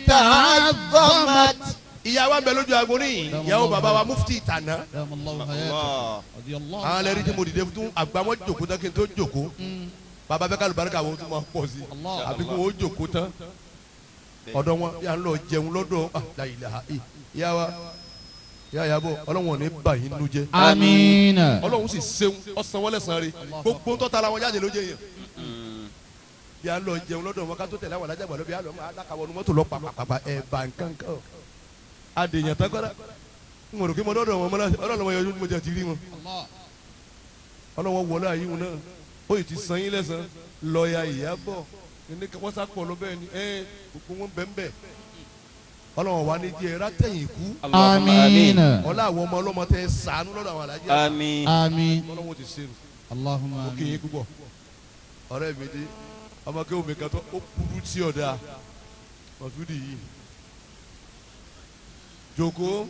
ta'azzamat. Ìyá wa ń bẹ lójú agbo níyìn ìyàwó bàbá wa mufti ìtànà. Àwọn ẹlẹ́rìí tí mo dìde fún àgbàmọ́ jòkó tán kí n tó jòkó. Bàbá bẹ́ẹ̀ kálùbáríkà wọn tún máa pọ̀ sí i àbí kí wọ́n jòkó tán. Ọ̀dọ̀ wọn yà ń lọ jẹun lọ́dọ̀ la ìyá wa ìyá ìyàbọ̀ Ọlọ́run ò ní bà yín nínú jẹ́. Àmín. Ọlọ́run sì ṣeun ọ̀sán wọlé san re gbogbo ń tọ́ta la wọn jáde ló jẹ yẹn. Bí a lọ jẹun lọ́dọ̀ wọn ká tó tẹ̀lé àwọn alájà gbàlọ́ bí a lọ alákàwọ́ mọ́tò lọ pàpàpàpà ẹ̀ bà nǹkan kan. Adèyàn tán kọ́dá ń wọ̀rọ̀ kí mo dọ́dọ̀ wọn mọ́lá Ọlọ́run wọn yọjú mo jẹ ti rí wọn. Ọlọ́run wọlé ayé wọn náà ó yìí ti san yín lẹ́sàn lọ́ọ̀yà Ìyábọ̀ ní wọ́n sá pọ̀ lọ bẹ́ẹ̀ ni ẹ gbogbo wọn bẹ́ẹ̀ bẹ́ẹ̀ Ọlọ́run wa ní jẹ́ rátẹ̀yìn kú. Àmín. Ọlá àwọn ọmọ ọlọ́mọ tẹ ṣàánú lọ́dọ̀ àwọn alájẹ. Àmín. Àmín. Ọlọ́run ti ṣe nù. Allahumma mo kí yín púpọ̀ ọ̀rẹ́ mi dé ọmọ kí omi kan tó ó kúrú tí ọ̀dà ọ̀túndì yìí jòkó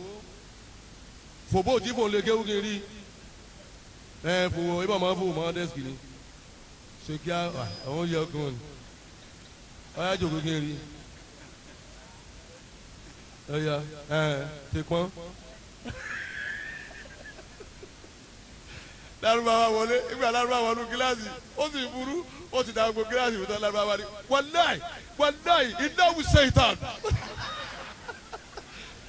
fòbó tí fòun lè kéwú kiri ẹ fòwò ibà máa ń fòwò máa ń dẹ́sìkì ni ṣe kí àwọn yẹ ọkùnrin ọyá jòkó kiri ọyá ẹ ti pọ́n. Lárúbáwá wọlé ìgbà Lárúbáwá wọnú kíláàsì ó sì burú ó sì dá gbogbo kíláàsì fún Lárúbáwá ni wàláì wàláì ìdáhùn ṣèitán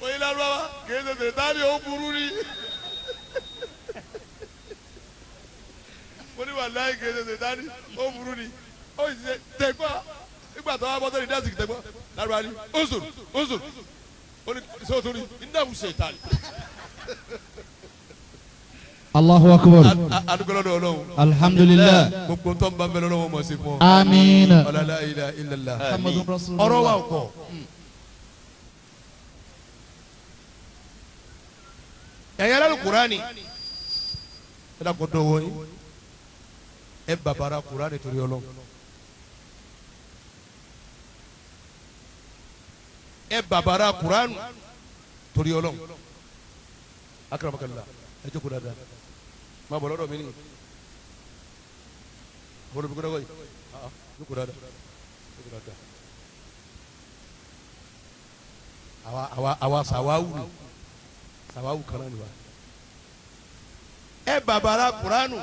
oyin Lárúbáwá kìí ṣe ṣèitán ó burú ni. Mo ní wà láì kéde ṣètánì ó burú ni ó sì ṣe tẹ̀gbọ́ nígbà tó wá bọ́ tó ní dẹ́sìkì tẹ̀gbọ́ lárúbá ni ó sùn ó ní sọ́tún ní ìdáhùn ṣètánì. Allahu akbar. Adúgbòlódò Ọlọ́run. Alhamdulillah. Gbogbo tó ń bá bẹ lọ́wọ́ mọ̀ sí fún ọ. Amiina. Ọlá la ilaha illallah. Muhammadun Rasulullah. Ọ̀rọ̀ wa kọ̀. Ẹ̀yin alálù Kùránì. Ẹ dàpọ̀ dọ̀wọ́ yín. Ẹ bàbàrà Kùránì torí Ọlọ́run. Ẹ bàbàrà Kùránì torí Ọlọ́run. Akramakallah. Ẹ jókòó dáadáa. Má bọ̀ lọ́dọ̀ mi ni. Bọ́dọ̀ bí kò dọ́gọ́ yìí. Jókòó dáadáa. Jókòó dáadáa. Àwa sàwáwù ni. Sàwáwù kan náà ni wa. Ẹ bàbàrà Kùránù.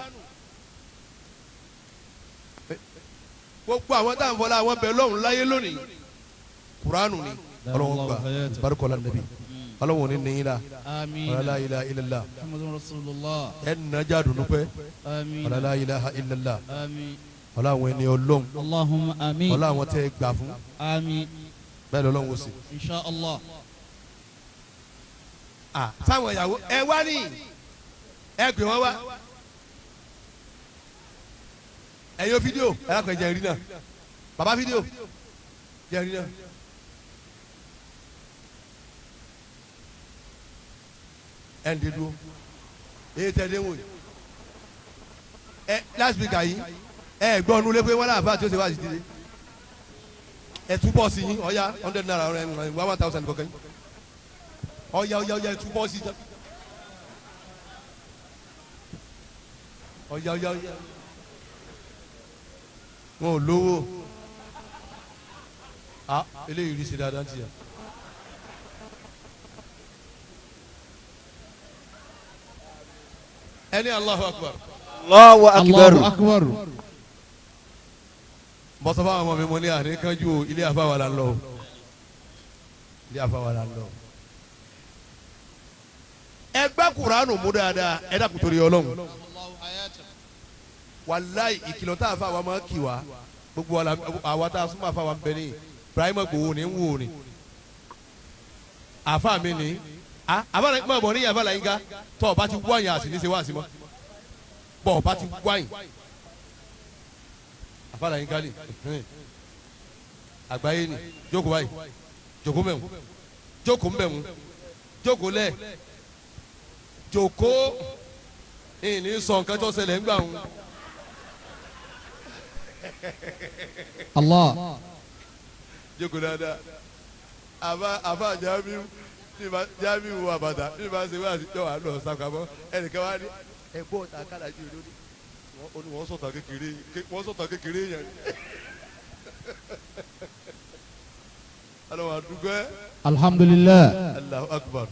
Gbogbo àwọn tá à ń fọlá àwọn bẹ̀ lọ́hùn láyé lónìí. Kùránù ni. Ọlọ́run gbà. Barikọ́lá nàbí. Ọlọ́run ní nìyí la. Amiina. La ilaha illallah. Muhammadun Rasulullah. Ẹ nàjà dùnú pẹ́. Amiina. La ilaha illallah. Àmín. Ọlá àwọn ẹni Ọlọ́run. Allahumma àmín. Ọlá àwọn tẹ́ ẹ gbà fún. Àmín. Bẹ́ẹ̀ lọ́lọ́run ó sì. Insha Allah. Sáwọn ìyàwó ẹ wá ní ẹ pè wọ́n wá. Ẹ yóò fídíò ẹ lákùnrin jẹ́ ìrìnà. Bàbá fídíò jẹ́ ìrìnà. Ẹ ń dédúró èyí tẹ dé wò yìí ẹ last week yìí ẹ gbọ́ ọ̀nù lé pé wọ́n láàbá tí ó ṣe wá sí dídé ẹ túbọ̀ sí yín ọ̀ya 100 naira ọ̀rẹ́ 1000 kọ̀ọ̀kan yín ọ̀ya ọ̀ya ọ̀ya ẹ túbọ̀ sí ọ̀ya ọ̀ya ọ̀ya wọn ò lówó a eléyìí rí sí dáadáa ti yà. Ẹni Allahu Akbar. Allahu Akbar. Allahu Akbar. Bọ́sọ̀fà àwọn ọmọ mi mo ní àríkánjú ilé àfáwà la ń lọ. Ilé àfáwà la ń lọ. Ẹ gbá Kùránù mú dáadáa, ẹ dákun torí Ọlọ́run. Wàláì ìkìlọ̀ tá a fà wá máa kì wá. Gbogbo àwa tá a súnmọ́ àfáwà ń bẹ ní. Ibrahim Gbòho ní ń wò ní. Àfáà mi ní. Àbára máa bọ̀ ní yàrá la yín ká tọ́ ọba ti wáyìn àti ní ṣe wá sí mọ́ bọ́ ọba ti wáyìn àbára yín ká lè àgbáyé ni jókòó báyìí jókòó mẹ́wọ̀n jókòó mẹ́wọ̀n jókòó lẹ̀ jókòó ìní sọ nǹkan tó ṣẹlẹ̀ ńgbà wọn. Allah. Jókòó dáadáa àbá Jamiu Jamiu wo àbàtà bí ma ṣe wá sí jọ wà lọ sàkàmọ ẹnìkan wá ní ẹgbọ́n ọ̀tá kálá jù lónìí wọ́n ní wọ́n sọ̀tà kékeré yẹn. Ọlọ́run àdúgbò ẹ̀. Alhamdulillah. Allahu Akbar.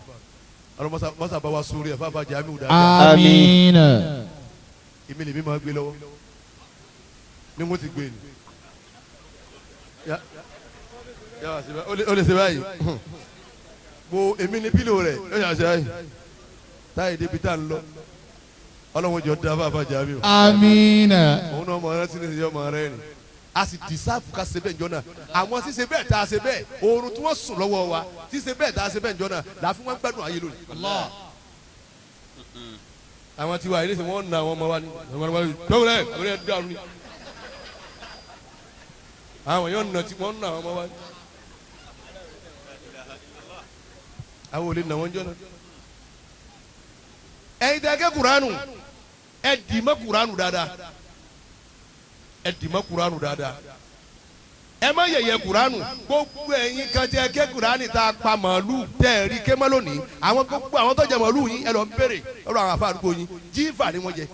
Ọlọ́run masa bá wa sórí ẹ̀ fáfá Jamiu dáadáa. Amiina. Èmi lèmi máa gbé lọ́wọ́ ní mo ti gbé ni. Ó lè ṣe báyìí. Mo èmi ni pílò rẹ̀ ó yà ṣe báyìí. Táyì débi tá a ń lọ. Ọlọ́run jọ da fáfá Jamiu. Amiina. Òun náà mọ̀ ọ́n rántí ní ìṣe ọmọ rẹ̀ ni. A sì dìsáàfù ká ṣe bẹ́ẹ̀ njọ́ náà. Àwọn ṣíṣe bẹ́ẹ̀ tá a ṣe bẹ́ẹ̀ oorun tí wọ́n sùn lọ́wọ́ wa ṣíṣe bẹ́ẹ̀ tá a ṣe bẹ́ẹ̀ njọ́ náà làá fi wọ́n gbádùn ayé lónìí. Àwọn tiwa yìí nísìnyí wọ́n na àwọn ọmọ wa ni dọ́wọ́lẹ̀ àbúrò yẹn dàrú ni. Àwọn yóò nà tí wọ́n na àwọn ọmọ wa ni. Àwọn ò lè nà wọ́n njọ́ náà. Ẹ̀yin tẹ́ kẹ́ Kuranu ẹ dì mọ́ Kuranu dáadáa. Ẹ dì mọ́ Kuranu dáadáa. Ẹ má yẹ̀yẹ́ Kuranu. Gbogbo ẹ̀yin kan tẹ́ kẹ́ Kurani tá a pa màálù tẹ́ ẹ rí kémọ́ lónìí. Àwọn gbogbo àwọn tó jẹ màálù yín ẹ lọ bèrè lọ́dọ̀ àwọn afa àdúgbò yín. Jífà ni wọ́n jẹ.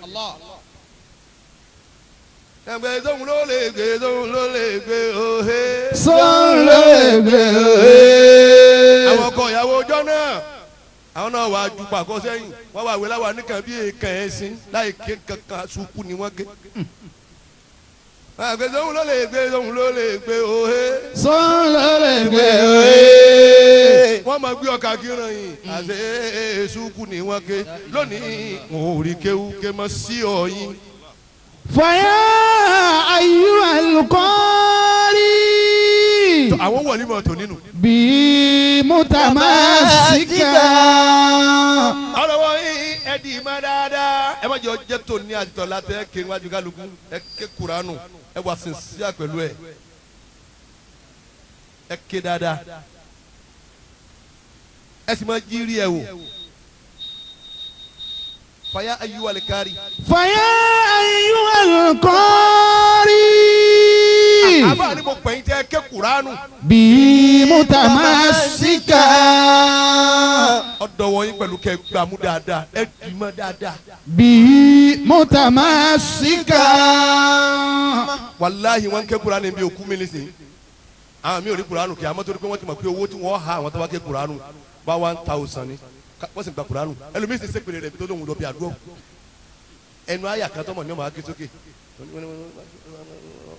Ẹgbẹ́ sóhun ló lè gbé sóhun ló lè gbé òhe. Sóhun ló lè gbé òhe. Àwọn ọkọ ìyàwó ọjọ́ náà àwọn náà wàá ju pàkó sẹ́yìn wọ́n wà wíláwà nìkan bí èèkàn ẹ̀sìn láì ké kankan sukú ni wọ́n ké. Àgbẹ̀ sóhun ló lè gbé sóhun ló lè gbé òhe. Sóhun ló lè gbé òhe. Wọ́n máa gbé ọkà kíran yìí àti sukú ni wọ́n ké lónìí wọn ò rí kéwú ké mọ́ sí ọ̀yin. فيا أيها القارئ. Àwọn wọ̀lí mọ̀ tó nínú. بمتمسكا. Ọlọ́wọ́ yín ẹ̀dì má dáadáa. Ẹ má jẹ́ ọjẹ́ tó ní àtìtọ́ látẹ́ ké wájú kálukú ẹ ké kuranu ẹ wà sincere pẹ̀lú ẹ. Ẹ ké dáadáa. Ẹ sì máa jírí ẹ wò. Fàyà ayyuhal qari. فيا أيها القارئ. Àbá ni mo pè yín tẹ́ ké kuranu. بمتمسكا. Ọ̀dọ̀ wọ̀nyí pẹ̀lú kẹ́ gbàmú dáadáa ẹ dì mọ́ dáadáa. بمتمسكا. Wàláhì wọn ké kuranu bí òkú mi nísìnyí. Àwọn mi ò rí kuranu kí àmọ́ torí pé wọ́n ti mọ̀ pé owó tí wọ́n ha àwọn tó bá ké kuranu bá 1000 ni wọ́n sì gba kuranu. Ẹlòmíì sì sépèrè rẹ̀ bí tó lóun lọ bí àdúrà. Ẹnu àyà kan tọmọ ní ọmọ aké sókè.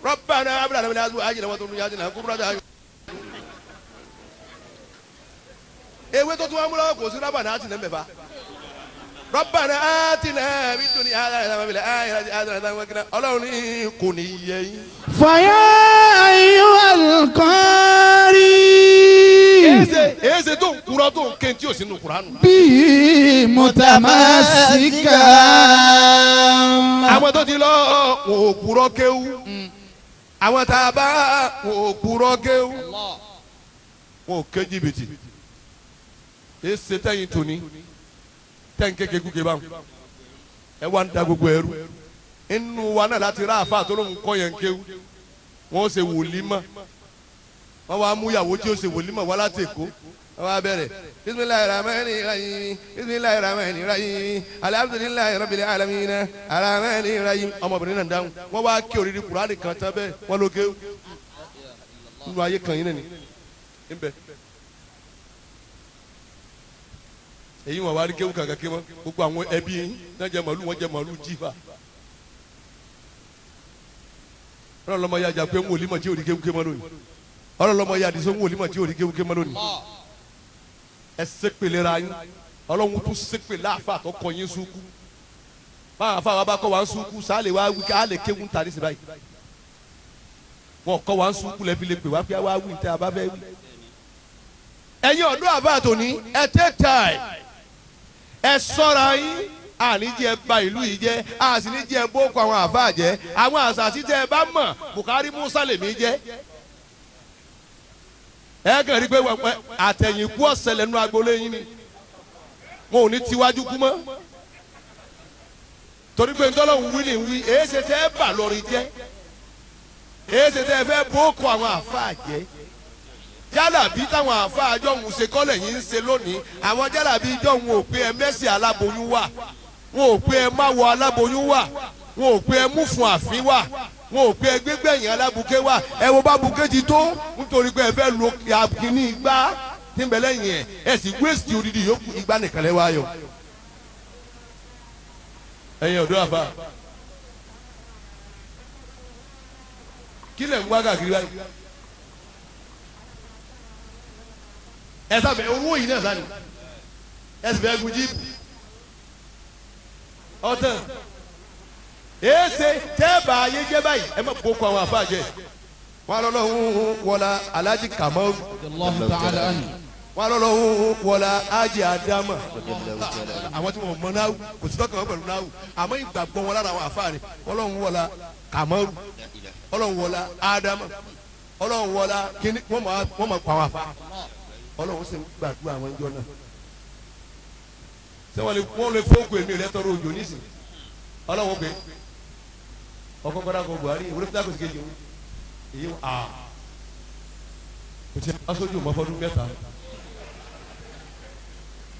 Rabbana abúlé àlẹ́ àti àjìnà wọn tó ń yájìnà kúrò àti àjìnà. Ewé tó tún wá múlọ́wọ́ kò sí rábà náà àtìnà mẹ́fà. Rabbana atina fid dunya hasanatan wa fil akhirati hasanatan wa qina. Ọlọ́run ní kò ní yẹ yín. فيا أيها القارئ. Èéṣe tó ń kúrọ́ tó ń ké tí ò sínú Kùránù. بمتمسكا. Àwọn tó ti lọ wọn ò kúrọ́ kéwú. Àwọn tá a bá wọn ò kúrọ́ kéwú. Wọn ò ké jìbìtì. Èéṣe tẹ́yìn tòní tẹ́yìn kéke kúke báwọn. Ẹ wá ń da gbogbo ẹrú. Inú wa náà láti rá àfa tó lóun kọ́ yẹn kéwú. Wọ́n ṣe wòlímọ̀. Wọ́n wá mú ìyàwó tí ó ṣe wòlímọ̀ wá láti Èkó. Wọ́n wá bẹ̀rẹ̀ bisimilayi rahmani rahim bisimilayi rahmani rahim alhamdulilayi rabbil alamin rahmani rahim. Ọmọbìnrin náà dáhùn. Wọ́n wá kí òrìrì Kùránì kan tán bẹ́ẹ̀ wọ́n ló kéwú. Nínú ayé kan yín náà ni nbẹ. Èyí wọn wá rí kéwú kàkà kéwọ́ gbogbo àwọn ẹbí yín náà jẹ màlúù wọ́n jẹ màlúù jífà. Ọlọ́lọ́mọ yà jà pé ń wòlímọ̀ tí ò rí kéwú kémọ́ lónìí. Ọlọ́lọ́mọ yà àdìsó ń wòlímọ̀ tí ò rí kéwú kémọ́ lónìí. Ẹ ṣépè lera yín. Ọlọ́run tún ṣépè láàfà tó kọ yín súnkú. Báwọn afá wa bá kọ́ wa ń súnkú sáà wá wí ká lè kéwú ń ta ní sí báyìí. Wọn kọ́ wa ń súnkú lẹ́fi lè pè wá pé wá wí tẹ́ a bá fẹ́ wí. Ẹ̀yin ọ̀dọ́ àbá tòní ẹ take time. Ẹ ṣọ́ra yín. Àní jẹ́ ba ìlú yìí jẹ́, àsì ní jẹ́ bókọ àwọn àfáà jẹ́, àwọn àṣà tí tẹ́ ẹ bá mọ̀ Bùkárí Musa lèmi jẹ́. Ẹ kàn rí pé àtẹ̀yìnkú ọ̀sẹ̀ lẹ́nu agboolé yín ni wọn ò ní tiwájú kú mọ́. Torí pé ntọ́lọ́hún wí ni wí, èé ṣe tẹ́ ẹ bà lórí jẹ́, èé ṣe tẹ́ ẹ fẹ́ bókọ àwọn àfáà jẹ́. Jálàbí táwọn àfáà jọ̀hún ṣe kọ́lẹ̀ yìí ń ṣe lónìí, àwọn jálàbí jọ̀hún ò pé ẹ mẹ́sì aláboyún wà, wọn ò pé ẹ má wọ aláboyún wà, wọn ò pé ẹ mú fún àfín wà, wọn ò pé ẹ gbégbẹ̀yìn alábuké wà. Ẹ wo bá buké ti tó nítorí pé ẹ fẹ́ lo kíní igbá tí ń bẹ lẹ́yìn ẹ̀, ẹ sì wéèsì odidi yòókù igbá nìkan lẹ́ wá yọ. Ẹ̀yin ọ̀dọ́ àbá kí lẹ̀ ń wá káàkiri báyìí? Ẹ sábẹ owó yìí náà sani ẹ sì fẹ́ gun jíìpù ọtàn èsè tẹ́ẹ̀bà ayé jẹ́ báyìí ẹ má kó kó àwọn àfa jẹ. Wọn lọ́lọ́hún wọlá Alhaji Kamaru, wọn lọ́lọ́hún wọlá Haji Adama. Àwọn tí wọn mọ náà kò sí tọkàn wọn pẹ̀lú náà, àmọ́ ìgbàgbọ́ wọn lára àwọn àfa ni. Ọlọ́hún wọlá Kamaru, Ọlọ́hún wọlá Adama, Ọlọ́hún wọlá kíní, wọ́n mọ̀ pa àwọn àfa. Ọlọ́run sì ń gbàdúrà àwọn ẹjọ́ náà. Ṣé wọ́n lè fóògùn èmi rẹ tọrọ òjò nísìnyí? Ọlọ́run pé ọkọ̀ kọ́dà kọ Buhari ìwúrẹ́ fúdà kò sí kejì òun. Èyí à kò tí a sójú ọmọ fọdún mẹ́ta.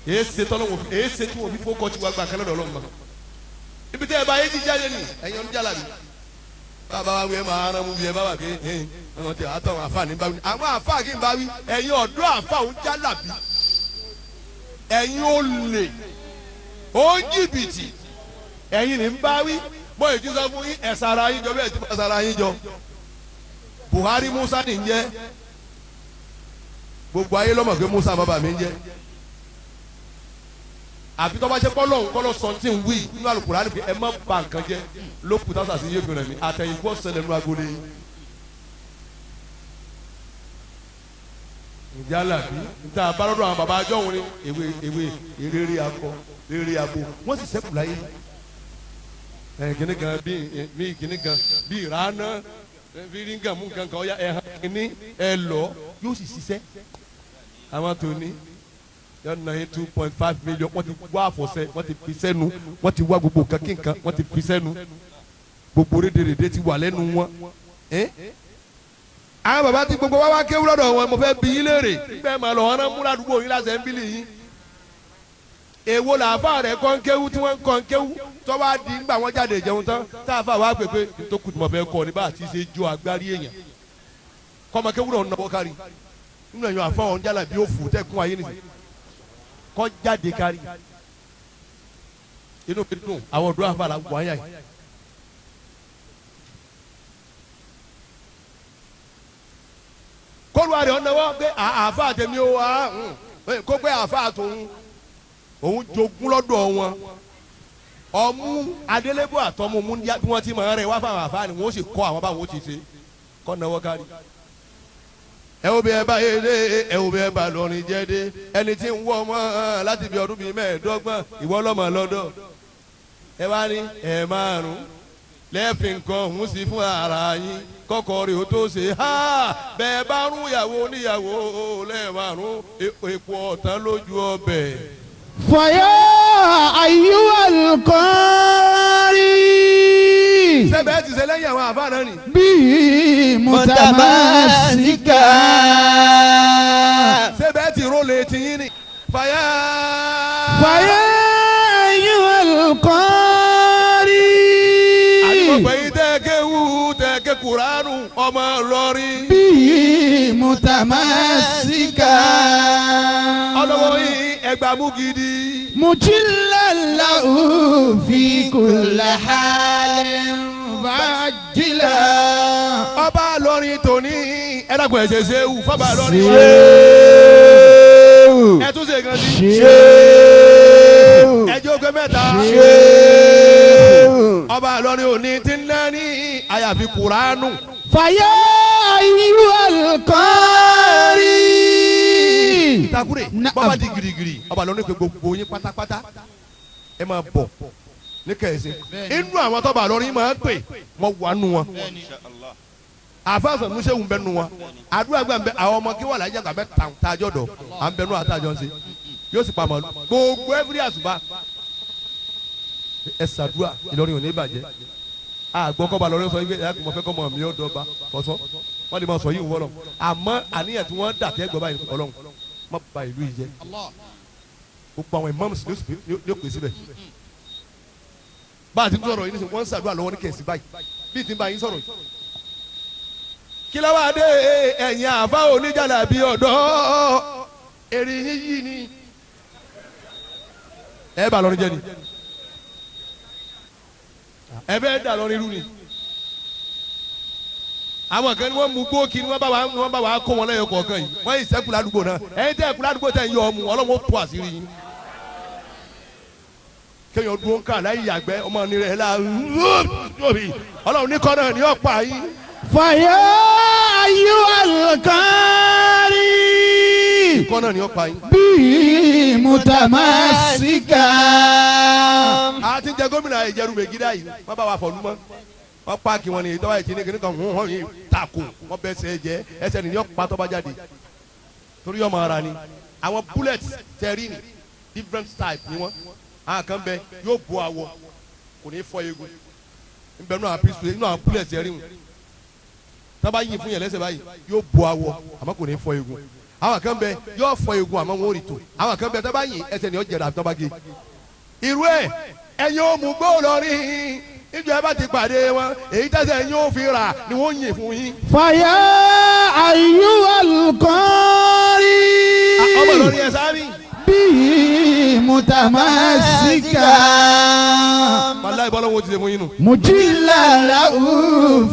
Èyí ṣe tọ́lọ́wọ́ èyí ṣe tí wọ́n fi fókọ̀ tí wọ́n gbà kẹ́lẹ́ lọ́lọ́run mọ́. Ibi tẹ́ ẹ bá yé ti jáde nì ẹ̀yin ọdún jálàbí. Bàbá wa wí ẹ máa rán mú bí ẹ bá wà pé ẹ ẹ ti àtọ̀ àwọn àfa ní bá wí. Àwọn àfa kì í bá wí ẹ̀yin ọ̀dọ́ àfa òun jálàbí. Ẹ̀yin olè ó ń jìbìtì ẹ̀yin ní ń bá wí. Bóyá ti sọ fún yín ẹ̀ sara yín jọ bẹ́ẹ̀ ti bá sara yín jọ. Buhari Musa ní ń jẹ́. Gbogbo ayé ló mọ̀ pé Musa bàbá mi ń jẹ́. Àfi tó bá ṣe kọ́ lọ́hùn kọ́ lọ́ sọ tí ń wí nínú Al-Kùránì pé ẹ má ba nǹkan jẹ́ ló kù tá sàṣì yé fìràn mi àtẹ̀yìnkú ọ̀sẹ̀lẹ̀ nínú agolo yìí. Jálàbí níta abálọ́dọ̀ àwọn bàbá ajọ́ òun ni ewé ewé eré akọ eré abo wọ́n sì sẹ́kù láyé. Ẹ kìnnì kan bí kìnnì kan bí ìrànà bí ríngàmú kankan ọ̀ya ẹ̀hán kìnnì ẹ lọ yóò sì ṣiṣẹ́. Àwọn tòní yọ nà yín 2.5 million wọ́n ti wá àfọ̀sẹ́ wọ́n ti fi sẹ́nu wọ́n ti wá gbogbo nǹkan kí nǹkan wọ́n ti fi sẹ́nu gbogbo rédèrèdè ti wà lẹ́nu wọn. Àwọn bàbá tí gbogbo wa wá kéwú lọ́dọ̀ wọn mo fẹ́ bi yín léèrè gbẹ́ màá lọ wọn náà múra àdúgbò yín láṣẹ ń bílì yín. Èwo làáfà rẹ̀ kọ́ ń kéwú tí wọ́n ń kọ́ ń kéwú tó wá di ńgbà wọ́n jáde ìjẹun tán táàfà wá pè pé tó kù tí mo fẹ́ kọ́ ni bá àti ṣe jó agbárí èèyàn kọ́ ọmọ kéwú náà nà bọ́ kárí nínú ẹ̀yàn àfa ọ̀hún jálà bí ó fò tẹ́kun ayé nìyí kọ́ jáde kárí inú mi dùn àwọn ọ̀dọ́ àfa là wáyà yìí. Kólu àrẹ ọ̀nàwọ́ pé àáfà tèmi ó wá kó pé àáfà tòun òun jogún lọ́dọ̀ wọn ọmú adélébó àtọmú mú bí wọ́n ti máa rẹ̀ wá fáwọn àáfà ni wọ́n sì kọ́ àwọn báwọn ó ti ṣe kọ́ náwó kárí. Ẹ wo bí ẹ bá yé dé ẹ wo bí ẹ bá lọrin jẹ dé ẹni tí ń wọ ọmọ láti bí ọdún bíi 25 ìwọ lọmọ lọ́dọ̀ ẹ wá ní ẹ márùn lẹ́ẹ̀fì nǹkan ọ̀hún sí fún ara yín kọ́kọ́ rẹ̀ ó tó ṣe ha bẹ́ẹ̀ bá rún ìyàwó oníyàwó lẹ́ẹ̀márùn èpo ọ̀tán lójú ọbẹ̀. Fàyà ayyuhal qari. Sẹ́bẹ̀ẹ́ ti ṣe lẹ́yìn àwọn àbá náà ni. Bí mutamasika. Sẹ́bẹ̀ẹ́ ti rólé tiyín ni. Fàyà. Fàyà ayyuhal qari. Àdìmọ̀pẹ̀ yìí tẹ́ kéwú tẹ́ ké Kùránù ọmọ Ìlọrin. Bí mutamasika. Ọlọ́wọ́ yìí ẹgbàá mú gidi. Mujillallahu fi kulli halin bajila. Ọba Ìlọrin tòní ẹ̀dàgbọ̀n ẹ̀ṣẹ̀ ṣéwù fọba Ìlọrin. Ṣéwù. Ẹ tún ṣe kan sí. Ṣéwù. Ẹjọ́ pé mẹ́ta. Ṣéwù. Ọba Ìlọrin òní ti ń lẹ́ni àyàfi Kùránù. Fàyà ayyuhal qari. Takure bọ́ba di girigiri ọba Ìlọrin pé gbogbo yín pátápátá ẹ máa bọ̀ ní kẹ̀sìn inú àwọn tọ́ba Ìlọrin máa ń pè wọ́n wà nù wọn àfàsàn musewu bẹ nù wọn àdúrà gbà bẹ àwọn ọmọ kí wà láyé àgbà bẹ tàn tàjọ dọ à ń bẹ nù àtàjọ ń ṣe yóò sì pamọ́ gbogbo ẹfúrí àṣùbà ẹ ṣàdúrà Ìlọrin ò ní bàjẹ́ àgbọ̀ kọ́ba Ìlọrin sọ wípé ẹ kò mọ̀ fẹ́ kọ́ mọ̀ mi ó dọ́gba kọ́sọ́ wọ́n lè máa sọ yìí wọ́lọ̀ àmọ́ àníyàn tí wọ́n dà tẹ́ gbọ́ báyìí Ọlọ́run má ba ìlú yìí jẹ́ gbogbo àwọn imams ní ó pè síbẹ̀ bá a ti ń sọ̀rọ̀ yìí nísìnyí wọ́n ń ṣàdúrà lọ́wọ́ ní kẹ̀sì báyìí bí ti ń bá yín sọ̀rọ̀ yìí. Kí ló wá dé ẹ̀yin àfa oníjàlá bí ọ̀dọ́ èrè yín yìí ni ẹ bá lọ́rin jẹ́ ni ẹ bẹ́ẹ̀ dà lọ́rin irú ni àwọn kan ní wọ́n mú gbóòkì ni wọ́n bá wa kó wọn lẹ́yọ kọ̀ọ̀kan yìí wọ́n yìí sẹ́kù ládùúgbò náà ẹ̀yin tẹ́ ẹ̀kú ládùúgbò tẹ́ ń yọ ọmú Ọlọ́run ó tú àṣírí yín kéèyàn dúró ń kà láyé yàgbẹ́ ọmọ ní rẹ̀ la Ọlọ́run ní kọ́ náà ní ọ̀pá yín. Fàyà ayyuhal qari. Kọ́ náà ní ọ̀pá yín. Bí mutamasika. A ti jẹ gómìnà Ìjẹ̀rù Mègídà yìí wọ́n bá wa fọ̀ lúmọ́ wọ́n paaki wọn ni ìtọ́wá ìtìní kìnnìkan kan hùn hùn yìí tako wọ́n bẹ ẹsẹ̀ jẹ ẹsẹ̀ nìyẹn pa tọ́ba jáde torí ọmọ ara ni àwọn bullet tẹ̀rí ni different type ni wọ́n àwọn kan bẹ yóò bo awọ kò ní fọ́ eegun nbẹ nínú àwọn pistol nínú àwọn bullet tẹ̀rí wọn tọ́ba yìí fún yẹn lẹ́sẹ̀ báyìí yóò bo awọ àmọ́ kò ní fọ́ eegun àwọn kan bẹ yóò fọ́ eegun àmọ́ wọn ò rí tó àwọn kan bẹ tọ́ba yìí ẹsẹ̀ ni yóò jẹrà tọ́ba gé irú ẹ̀ ẹ̀yin ò mú gbó lọ rí níjọ́ ẹ bá ti pàdé wọn èyí tẹ́sẹ̀ yín ó fi rà ni wọ́n yìn fún yín. Fàyà ayyuhal qari. Ọmọ Ìlọrin ẹ sáré. Bí mutamasika. Wàláhì bọ́lá wo ti ṣe fún yín nù. Mujillallahu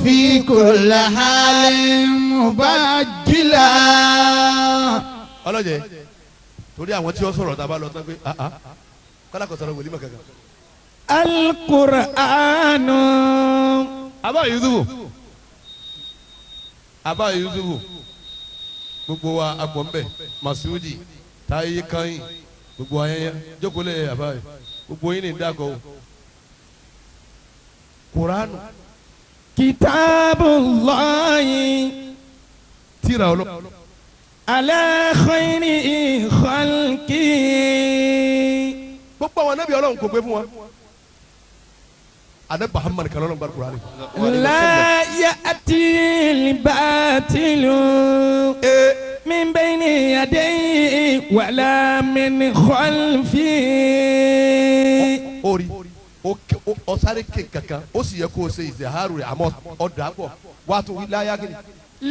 fi kulli halin mubajila. Ọlọ́jẹ̀ torí àwọn tí ó sọ̀rọ̀ tá a bá lọ tán pé Kọ́lá kò sọ̀rọ̀ wòlímọ̀ kankan. Al-Qur'anu. Abá Yusufu. Abá Yusufu. Gbogbo wa agbọ̀ ń bẹ̀. Masudi, Táyé Kányìn, gbogbo ayẹyẹ. Jókòó lẹ̀ àbá yìí. Gbogbo yín ní dákọ̀ o. Kuranu. Kitabullahi. Tírà Ọlọ́run. Ala khayri khalqi. Gbogbo àwọn anábì Ọlọ́run kò gbé fún wa. Ànábì Muhammad kan lọ́lọ́run gba Kurani. La ya'ti al-batilu min bayni yadayhi wala min khalfihi. Orí ọ̀sáré ké kankan ó sì yẹ kó o ṣe ìzẹ̀hárù rẹ̀ àmọ́ ọ̀dà pọ̀ wàá tó wí láyà kí ni.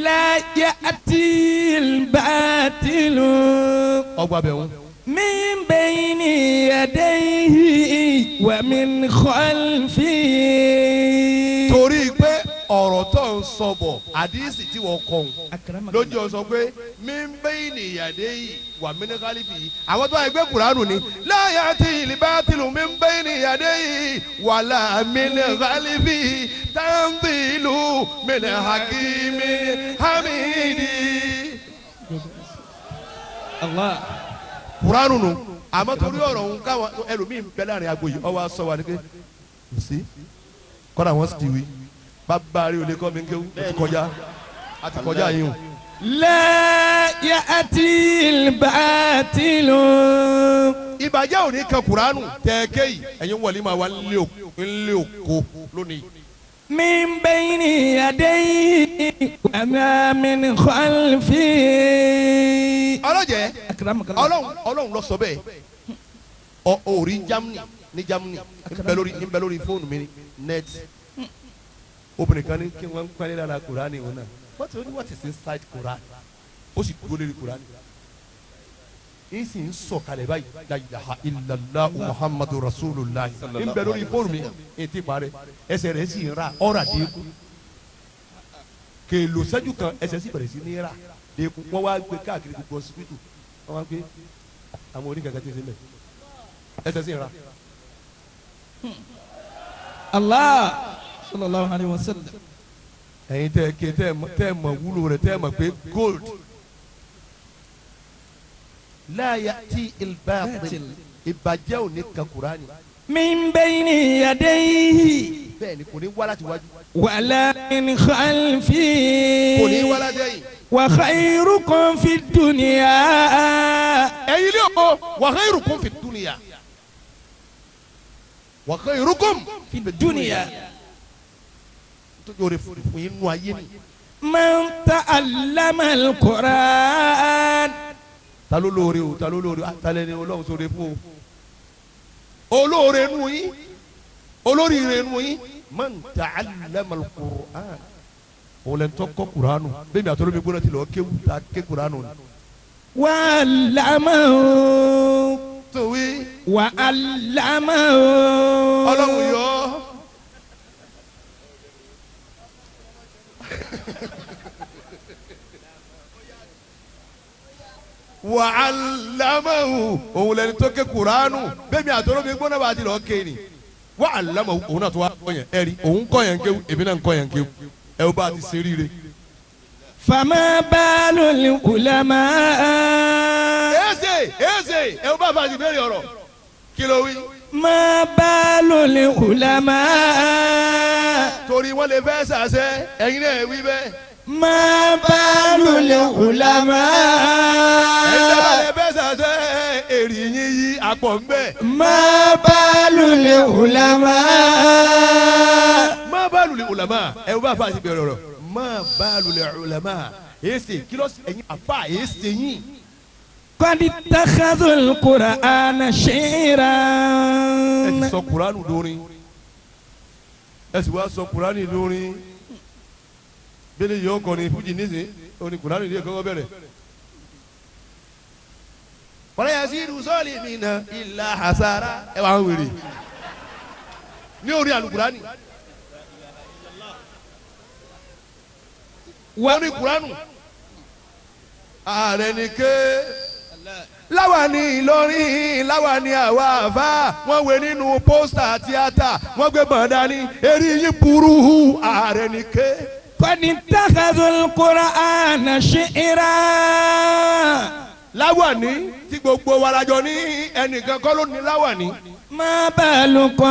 La ya'ti al-batilu. Ọgbà bẹ̀ wọ́n. Min bayni yadayhi wa min khalfihi. Torí pé ọ̀rọ̀ tó ń sọ bọ̀ àdísì tí wọ́n kọ̀ ń lójú ọ sọ pé min bayni yadayhi wa min khalfihi. Àwọn tó wà gbé Kùránù ni la ya'ti al-batilu min bayni yadayhi wala min khalfihi tanzilu min hakimin hamidi. Allah. Kuranu nu àmọ́ torí ọ̀rọ̀ òun káwọn ẹlòmíín bẹ láàrin agbo yìí ọwọ́ aṣọ wa ni pé kò sí kọ́ra wọn sì ti wí bàbá rí olè kọ́ mi ń kéwú ó ti kọjá a ti kọjá yín o. La ya'ti al-batilu. Ìbàjẹ́ ò ní kan Kuranu tẹ̀ẹ́kẹ́ yìí ẹ̀yin wọlé máa wá nílé òkò lónìí. Min bayni yadayhi wa ma min khalfihi. Ọlọ́jẹ́ Ọlọ́run ló sọ bẹ́ẹ̀. Orí Germany ní Germany ń bẹ lórí fóònù mi net. Obìnrin kan ní kí wọ́n ń pẹ́lẹ́ lára Kùránì òun náà. What is inside Quran? Ó sì dúró lórí Kùránì. Ń sì ń sọ̀kalẹ̀ báyìí. La ilaha illallah Muhammadu Rasulullah. Ń bẹ lórí fóònù mi ètí parẹ́. Ẹsẹ̀ rẹ̀ sì ń ra ọ̀rà dínkù. Kèlò sẹ́jú kan ẹsẹ̀ sì bẹ̀rẹ̀ sí ní rà dínkù. Wọ́n wá gbé káàkiri gbogbo ọsibítù. Wọ́n wá gbé àwọn oníkankan tí ń ṣe mẹ́. Ẹsẹ̀ sì ń ra. Allah sallallahu alayhi wa sallam. Ẹ̀yin tẹ́ ké tẹ́ mọ̀ wúlò rẹ̀ tẹ́ mọ̀ pé gold. La ya'ti al-batil. Ìbàjẹ́ ò ní kan Kùránì. Min bayni yadayhi. Bẹ́ẹ̀ni kò ní wá láti wájú. Wala min khalfihi. Kò ní wá láti ẹ̀yìn. Wa khayrukum fi dunya. Ẹ̀yin ní o, wa khayrukum fi dunya. Wa khayrukum fi dunya. Tójú o de fún yín nù ayé ni. Man ta'allama al-Qur'an. Ta ló lóore o, ta ló lóore o, atalẹ̀ ni Ọlọ́run sóore fún o. Olóore nù yín, olóríire nù yín. Man ta'allama al-Qur'an. Òun lẹ́nu tó kọ́ Kuranu. Bẹ́ẹ̀ mi àtọ́lómi gbóná ti lọ kéwù ta ké Kuranu ni. Wa'allamahu. Tòwí. Wa'allamahu. Ọlọ́run yọ. Wa'allamahu. Òun lẹni tó ké Kuranu. Bẹ́ẹ̀ mi àtọ́lómi gbóná bá ti lọ ké ni. Wa'allamahu. Òun náà tó wá kọ́ yẹn. Ẹ̀rí òun kọ́ yẹn kéwù, èmi náà ń kọ́ yẹn kéwù. Ẹ o bá ti ṣe ríire. Fama balul ulama. Eze ẹ o bá fa ti béèrè ọ̀rọ̀. Kí ló wí? Ma balul ulama. Torí wọ́n lè fẹ́ sàṣẹ, ẹ̀yin náà wí bẹ́ẹ̀. Ma balul ulama. Ẹ̀yin náà lè fẹ́ sàṣẹ, èrì yín yí àpọ̀ ń bẹ̀. Ma balul ulama. Ma balul ulama. Ẹ o bá fa ti béèrè ọ̀rọ̀. Ma balul ulama. Èsì kí ló ẹ̀yin àfa èsì yín. Qad ittakhadhul Qur'ana shi'ran. Ẹ ti sọ Kuranu dórin. Ẹ sì wá sọ Kurani dórin. Bẹ́ẹ̀ni yóò kọrin fújì nísìn, orin Kurani ní ẹ̀kọ́ bẹ̀rẹ̀. Wala yazidu zalimina illa hasara. Ẹ wà ń wèrè. Ní orí alukurani. Wọ́n ní Kuranu. Ààrẹ ni ké. Láwàní Ìlọrin láwàní àwa àfa wọ́n wé nínú pósítà tíátà wọ́n gbé bọ̀n dání eré yín burú ààrẹ nìké. Qad ittakhadhul Qur'ana shi'ra. Láwàní tí gbogbo wa lajọ ní ẹnìkan kọ́ ló ní láwàní. Ma balukum.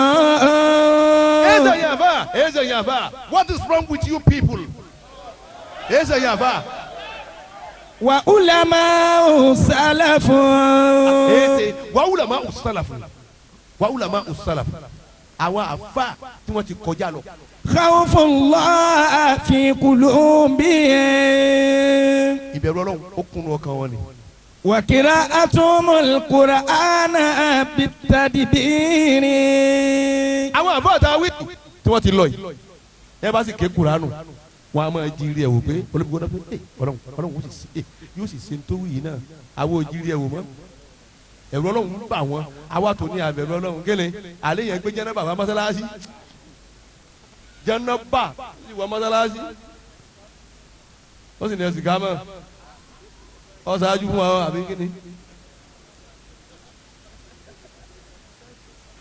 Eze yàfa eze yàfa what is wrong with you people? Eze yàfa. Wa ulama salafu. Eze wa ulama usalafu wa ulama usalafu àwọn àfa tí wọ́n ti kọjá lọ. Khawfullah fi qulubihim. Ìbẹ̀rù Ọlọ́run ó kúnnu ọkàn wọn ni. Wa qira'atumul Qur'ana bitadbiri. Àwọn àfa àtàwí tí wọ́n ti lọ yìí ẹ bá sì ké Kùránù wọn a máa jírí ẹ wò pé olùkọ́ náà pé Ọlọ́run Ọlọ́run yóò sì ṣe tó wù yìí náà àwọn ò jírí ẹ wò mọ́ ẹ̀rù Ọlọ́run ń bà wọ́n àwa tó ní abẹ̀rù Ọlọ́run gẹ́lẹ́ àlẹ́ yẹn gbé jẹ́nàbà wá mọ́sálásí jẹ́nàbà wá mọ́sálásí ó sì ní ẹ̀sìn kámọ́ ọ ṣáájú fún wa àbí kíni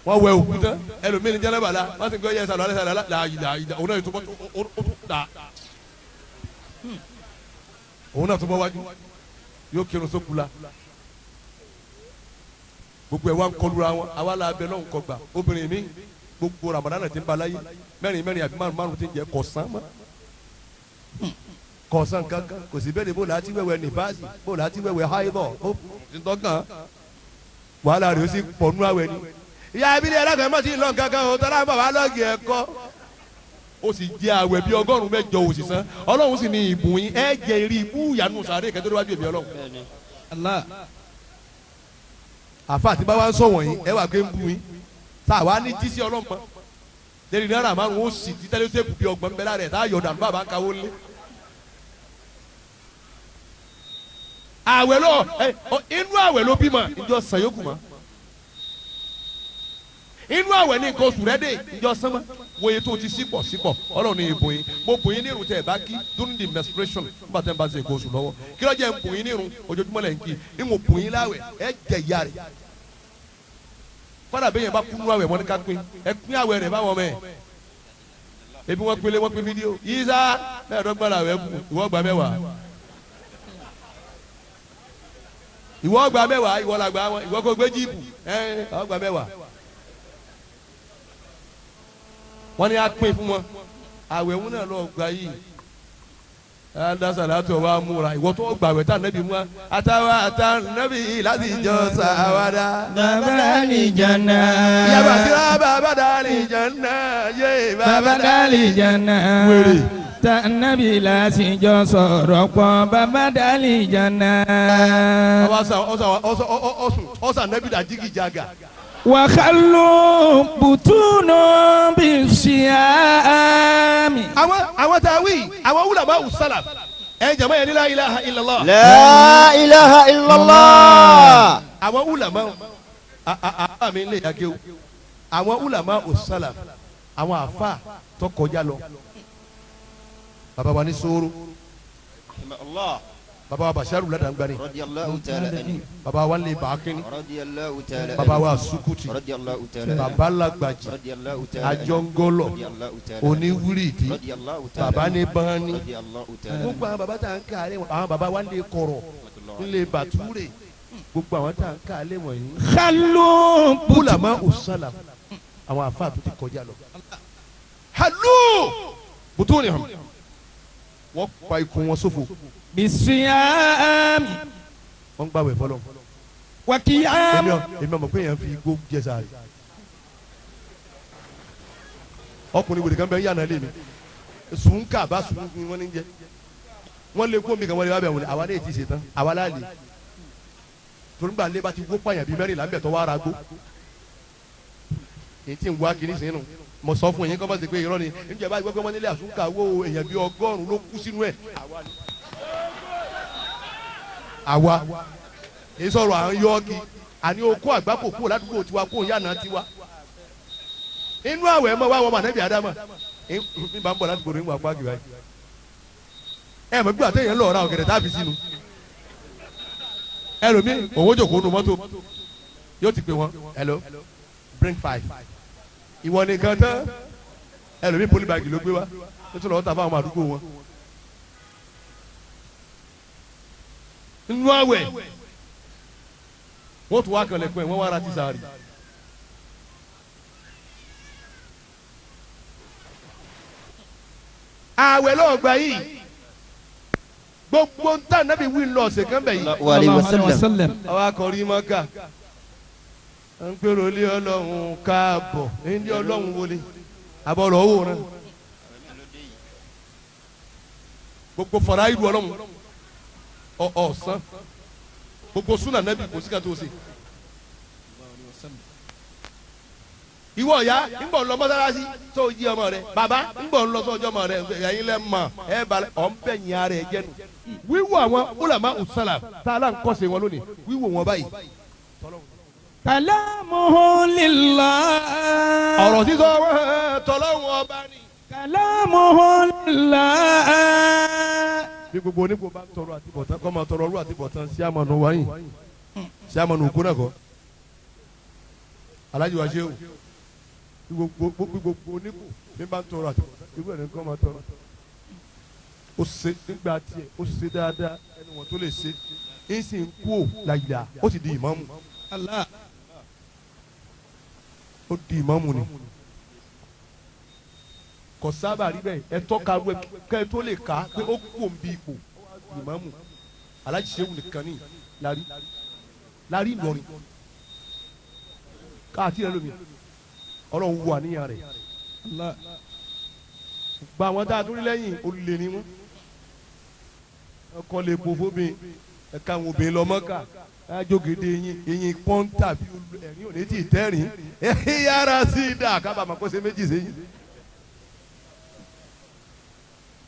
wọ́n wẹ òkú tán ẹlòmíì ní jẹ́nàbà la wọ́n sì ń gbé yẹ sàlọ́ alẹ́ sàlọ́ làyè làyè òun náà tó bọ́ ó òun náà tó bọ́ wájú yóò kírun sókù la gbogbo ẹ wa ń kọlura wọn àwa la bẹ lọ́hùn kọgbà obìnrin mi gbogbo Ramadan ti ń ba láyé mẹ́rin mẹ́rin àbí márùn márùn ti ń jẹ kọ̀sán mọ́ kọ̀sán kankan kò sí bẹ́ẹ̀ ni bó láti wẹ̀wẹ̀ nífàsì bó láti wẹ̀wẹ̀ háìbọ̀ ó ti tọ́kàn wàhálà rẹ̀ ó sì pọ̀ nú àwẹ̀ ni. Ìyá abilé ẹlẹ́kọ̀ọ́ mọ̀ sí ìlọ kankan o tọ́lá ń bọ̀ wá lọ́ọ̀gì ẹ̀kọ́ ó sì jẹ àwẹ̀ bíi 108 òṣìṣẹ́ Ọlọ́run sì ní ìbùn yín ẹ jẹ eré ibú ìyanu sàárè kẹtọ́ níwájú èmi Ọlọ́run. Àfa àti bá wa ń sọ wọ̀nyí ẹ wà pé ń bu yín tá a wá ní jí sí ọlọ́mọ lẹ́ni náírà márùn ó sì ti tẹ́lẹ̀ tẹ́kù bí ọgbọ̀n bẹ́lá rẹ̀ tá a yọ̀ dànù bàbá ń kawó lé. Àwẹ̀ lọ inú àwẹ̀ ló bímọ ìjọ sàn yókù mọ́ inú àwẹ̀ ní nǹkan oṣù rẹ̀ dé ìjọ sánmọ́ wòye tó ti sípọ̀ sípọ̀ Ọlọ́run ní ìbò yín mo bò yín ní irun tẹ́ ẹ bá kí during the menstruation nígbà tẹ́ ẹ bá ṣe nǹkan oṣù lọ́wọ́ kí ló jẹ́ ń bò yín ní irun ojoojúmọ́ lẹ̀ ń kí ń wò bò yín láwẹ̀ ẹ jẹ ìyá rẹ̀ kọ́dà bẹ́ẹ̀ yẹn bá kúnú àwẹ̀ wọn ní ká pín ẹ pín àwẹ̀ rẹ̀ báwọn mẹ́ ebi wọn pélé wọn pín fídíò yíṣá mẹ́ẹ̀ẹ́dọ́gbọ̀n làwẹ̀ bù ìwọ gba mẹ́wàá ìwọ gba mẹ́wàá ìwọ làgbà wọn ìwọ kò gbé jíìpù ẹ ọ gba mẹ́wàá wọ́n ní a pín fún wọn àwẹ̀ wọn náà lọ gba yìí adásàlátọ̀ wa múra ìwọ tó gbà wẹ̀ tá nẹ́bí mú wa àtàwọn àtànẹ́bí láti jọ sàwádà. Bàbá àlìjáná. Yàrá síra bàbá àlìjáná yé bàbá àlìjáná. Wèrè. Tànàbí láti jọ sọ̀rọ̀ pọ̀ bàbá àlìjáná. Ọ̀sán nẹ́bí dà jígìjàgà. Wàhálù bùtúnù bí ṣíàmì. Àwọn tá a wí àwọn ulama usálà ẹ jàmọ́ yẹn ní la ilaha illallah. La ilaha illallah. Àwọn ulama àmì lè yàgé o àwọn ulama usálà àwọn àfa tó kọjá lọ. Bàbá wa ní sóró. Baba wa Basharu Ladangbani. Baba wa le Baakini. Baba wa Sukuti. Baba Lagbaji. Ajongolo. Oniwuridi. Baba ne Bani. Gbogbo àwọn baba tá à ń kà á lé wọn. Àwọn baba wa lè kọ̀rọ̀. Ń lè Bature. Gbogbo àwọn tá à ń kà á lé wọ̀nyí. Halu Ulama usala. Àwọn àfa tó ti kọjá lọ. Halu butuni hàn. Wọ́n pa ikùn wọn sófo. Bisiyami. Wọ́n gbàwẹ̀ fọlọ́. Wakiyam. Èmi ọmọ pé èèyàn fi igbó jẹ sáré. Ọkùnrin wèrè kan bẹ yànnà lé mi. Sùnkà bá sùnkún wọn ní jẹ. Wọ́n lé kó mi kan wọ́n lé wá bẹ̀ wọ́n lé. Àwa lè ti ṣe tán. Àwa láàlè. Torí gbà lé bá ti wó pààyàn bíi mẹ́rìnlá ń bẹ̀ tọ́ wá ara gbó. Èyí tí ń wá kiri sínú. Mo sọ fún yín kọ́ bá ṣe pé irọ́ ni. Ǹjẹ́ báyìí gbọ́ pé wọ́n nílé àsúnkà wo èèyàn bíi 100 ló kú sínú ẹ̀. Àwa èyí sọ̀rọ̀ à ń yọ ọ́gì àní okó àgbákò kúrò ládùúgbò tiwa kó ń yànnà tiwa inú àwẹ̀ mọ́ wá wọn mà nẹ́bí àdámà ní bá ń bọ̀ ládùúgbò rẹ̀ ń wà pàgì báyìí ẹ mọ̀ gbígbà téèyàn lọ ra ọ̀gẹ̀dẹ̀ táàbì sínú Ẹlòmíì òun ó jòkó nu mọ́tò yóò ti pè wọ́n hello bring 5. Ìwọ nìkan tán ẹlòmíì pólíbàgì ló gbé wá ó tún lọ́ọ́ ta fáwọn àdúgbò wọn. Nínú àwẹ̀ wọ́n tún wá kànlẹ̀kùn ẹ̀ wọ́n wá ra ti sàárì. Àwẹ̀ lọ́ọ̀gbà yìí gbogbo ntá nàbí wí lọ ọ̀sẹ̀ kan bẹ̀ yìí. Àwa akọrin mọ́kà ń pèrò ilé ọlọ́run káàbọ̀ ilé ọlọ́run wọlé àbọ̀rọ̀ owó rẹ. Gbogbo fara ìlú ọlọ́run ọ̀sán gbogbo súnà nàbí kò sí ká tó ṣe. Ìwọ ọ̀ya ń bọ̀ lọ mọ́sálásí tó jí ọmọ rẹ bàbá ń bọ̀ lọ sọ́jọ́ ọmọ rẹ ẹ̀yin lẹ́ mọ̀ ẹ balẹ̀ ọ̀ ń bẹ̀yìn ara ẹ jẹ́nu. Wíwò àwọn ulama usala tá a lá ń kọ́sẹ̀ wọn lónìí wíwò wọn báyìí. Kalamuhu lillah. Ọ̀rọ̀ sísọ wọn tọ́lọ́hún ọba ni. Kalamuhu lillah. Bí gbogbo onígbò bá tọrọ àtibọ̀tán kọ́ máa tọrọ ọrú àtibọ̀tán sí àmọ̀nù wáyìn sí àmọ̀nù òkú náà kọ́. Alájí wa ṣe o gbogbo onígbò bí bá ń tọrọ àtibọ̀tán irú ẹ̀ ní kọ́ máa tọrọ. Ó ṣe nígbà tiẹ̀ ó ṣe dáadáa ẹnu wọn tó lè ṣe é sì ń kú ò láyà ó sì di ìmáàmù. Ó di ìmáàmù ni kò sábà rí bẹ́ẹ̀ ẹ tọ́ka kẹ́ ẹ tó lè kà á pé ó kú òun bí ipò ìmáàmù. Alájí Ṣéwù nìkan ní lárí Ìlọrin káàtì rẹ lómi Ọlọ́run wo àníyàn rẹ̀ gba àwọn tá a tún rí lẹ́yìn olè ni wọ́n ọkọ lè bo fóbi ẹ̀ka àwọn obìnrin lọ Mọ́kà ajogede eyín pọ́ńtà bí ẹ̀rín òní tí tẹ́rìn yára sí i dà kábàámọ̀ kó ṣe méjì sẹ́yìn.